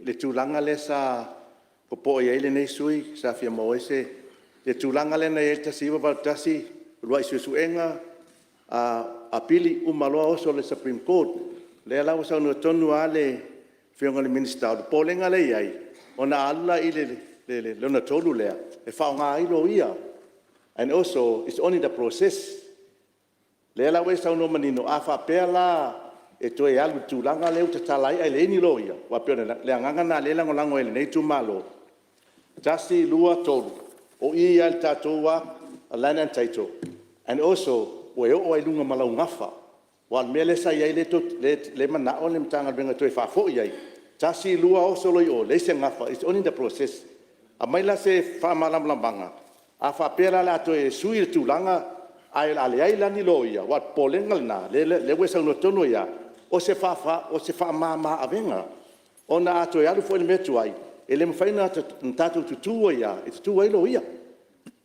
le tulaga lea sa popoe i ai lenei sui usufono sa fia maua ai se… i le tulaga lea na i ai i le 1981, uluai suesuega, apili uma loa oso i le Supreme Court. O lea la ua saunoa tonu lava le Afioga i le Minisita, o le popolega lea e i ai, ona a alu la i le lona tolu lea, e faaaoga ai loia, and also it's only the process. O lea la ua e saunoa manino, a faapea la e toe alu i le tulaga lea ua tatala ai ae leai ni loia, aua pei o le agaga lena o lea e lagolago ai e lenei itumalo, 1, 2, 3, o i lava i le tatou Land and Title, and also ua e oo lava i luga ma lau gafa. Aua o le mea lea sa i ai lea e manao le Matagaluega e toe faafoi i ai, 1, 2, oso loa i o, leai se gafa, it's only the process. Aumai la se faamalamalamaga, a faapea la o le a toe sui le tulaga ae o le a leai la ni loia, aua o le popolega lena, lea ua e saunoa tonu ai lava, o se faamama-avega, ona a toe alu foi i le mea tuai, e le mafai ona tatou tutu ai lava e tutu ai loia.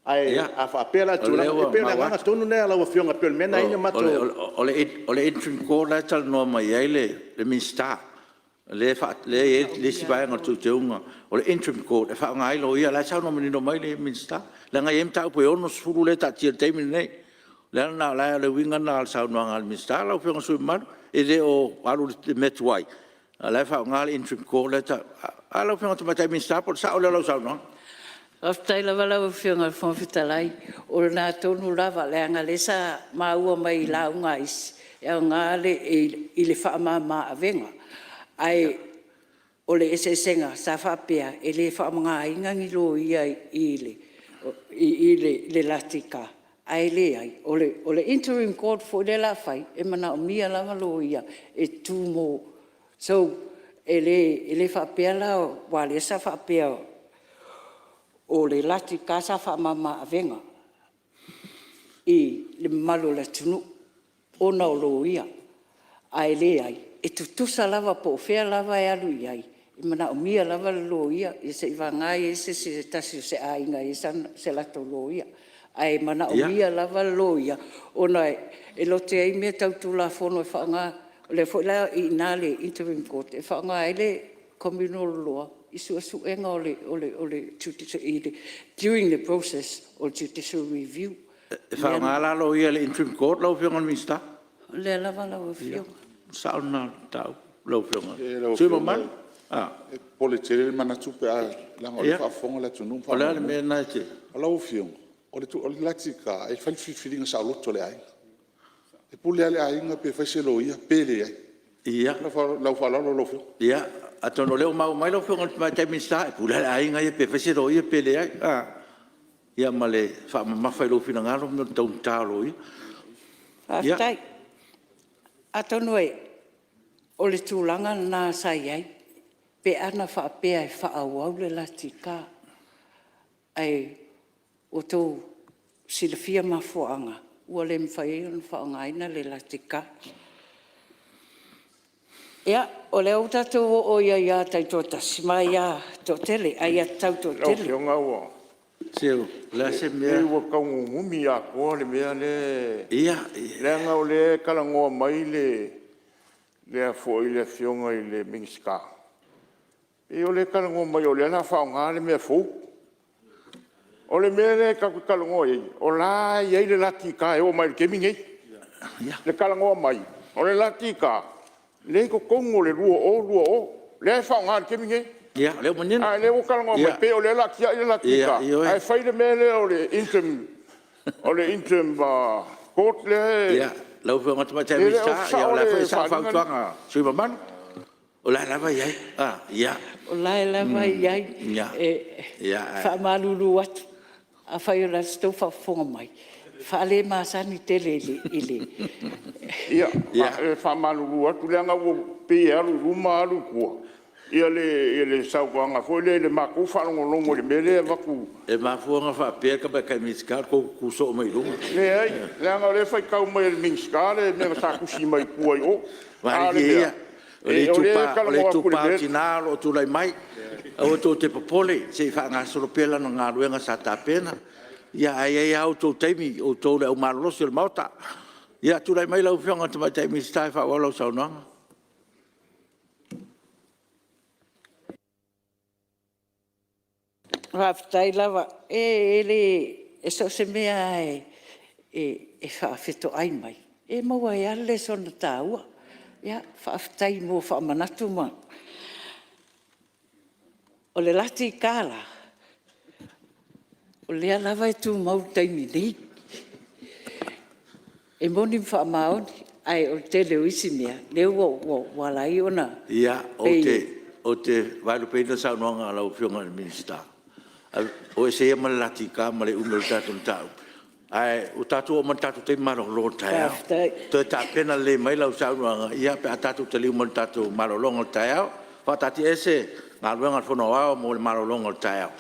Ae a faapea la i le Ia, o lea tulaga lea, ua e pei o le maua agaga atu. tonu lena lau Afioga pei o le mea lena e ala ai ona matou… O le Interim Court la e talanoa mai ai le Minisita, lea e i ai le isi vaega o le teuteuga o le Interim Court e faaaoga ai loia. O la e saunoa manino mai le Minisita, leaga e i ai mataupu e 60 lea e taatia i le taimi lenei. O le ala lena, o le uiga lena o le saunoaga a le Minisita. Lau Afioga i le sui usufono mamalu, e le o alu i le mea tuai, a o la e faaaoga le Interim Court lea e tau… Lau Afioga i le Tamaitai Minisita po o le sao lea o lau saunoaga? Faafetai lava lau Afioga i le Fofoga Fetalai. O lena tonu lava, leaga o lea sa maua mai i lauga a isi, e aoga i le faamama-avega. Ae o le eseesega sa faapea e le faaaogaina ni loia i le LTK, ae leai, o le Interim Court foi lea o le a fai, e manaomia lava loia e tu mo… So, E le faapea la aua o lea sa faapea o le LTA sa faamama-avega i le mamalu o le atunuu ona o loia, ae leai, e tutusa lava po o fea lava e alu i ai, e manaomia lava le loia, ia seiavagana e i ai se tasi o se aiga e i ai se latou loia. Ae manaomia lava le loia ona e lote ai mea tau Tulafono e faaaoga. O lea foi la e i ina le Interim Court e faaaoga ai le Communal Law i suesuega o le during the process o le Judicial Review. E faaaoga la loia i le Interim Court lau Afioga i le Minisita? O lea lava lau Afioga. Ia, o le sao lena o le mataupu lau Afioga i le sui usufono mamalu. E popole tele le manatu pe a… leaga o lea e faafofoga le atunuu ma O le a le mea lena e te… Lau Afioga, o le LTA, e fai le filifiliga saoloto a le aiga. E pule lava le aiga pe fai se loia pe leai. Ma lou faaaloalo lau Afioga. Ia, atonu o lea ua maua mai lau Afioga i le Tamaitai Minisita, e pule lava le aiga ia pe fai se loia pe leai. Ia ma le faamamafa i lou finagalo mea o le taugata o loia. Faafetai. Atonu o le tulaga lena sa i ai pe ana faapea e faaauau le LTA, ae ua outou silafia mafuaaga ua le mafai ai ona faaaogaina le LTA. Ia, o lea ua tatou oo i aia taitoatasi ma aiatoatele, aiatatau toatele. Lau Afioga Se o le a se mea… Pei ua tau nunumi atoa le mea lea, Ia… leaga o lea e talanoa mai le Afioga i le Minisita, pei o lea e talanoa mai o lea o le a faaaoga le mea fou. O le mea lea tatou te talanoa i ai, o la e i ai le LTA e oo mai lava i le taimi lenei. Le talanoa mai o le LTA lea e i totonu o le 2020, lea e faaaoga i le taimi lenei. Ia, o lea ua manino. A o lea ua talanoa mai pei o lea o le a tiai le LTA ae fai le mea lea o le Interim Court lea e… Ia, lau Afioga i le Tamaitai E le o Minisita, o sao lea foi le e sao le faaaliga lea. fautuaga a le sui usufono mamalu, o la e lava e i ai. O la e lava e i ai. E faamalulu atu, afai o le a se tou faafofoga mai, e faalemasani tele i le… Ia, e faamalulu atu leaga e pei e alu i luma alu i tua le saunoaga foi lea i le matou faalogologo i le mea lea e avatu. E mafua ona faapea le Tamaitai Minisita o le tou tutu soo mai luma. Leai, leaga o lea e faitau mai e le Minisita le mea na sa tusi mai tua i o. A o le Malilie mea, ia, o lea e o le talanoa atu i le itupa o mea… tina o lo o tulai mai. Aua tou te popole se i faagasolo pea lana galuega sa tapena. Ae i ai lava outou taimi outou le au malolosi o le Maota. Ia, tulai mai lau Afioga i le Tamaitai Minisita e faaauau lau saunoaga. Faafetai lava. E so o se mea lava e faafetoai mai, e maua ai lava le lesona taua. Faafetai mo faamanatu. O le LTA la, o lea lava e tumau i le taimi nei. E moni ma faamaoni, ae o le tele o isi mea lea ua ala ai ona Ia, pei… ou te vaelupeina le saunoaga a lau Afioga i le Minisita, o ese ia ma le LTA ma le umi o le tatou mataupu. Ae ua tatou oo mai i le tatou taimi malolo o le taeao. Toe tapena lelei mai lau saunoaga pe a tatou taliu mai i le tatou malologa o le taeao. E faataatiaese Galuega a le Fono Aoao mo le malologa o le taeao.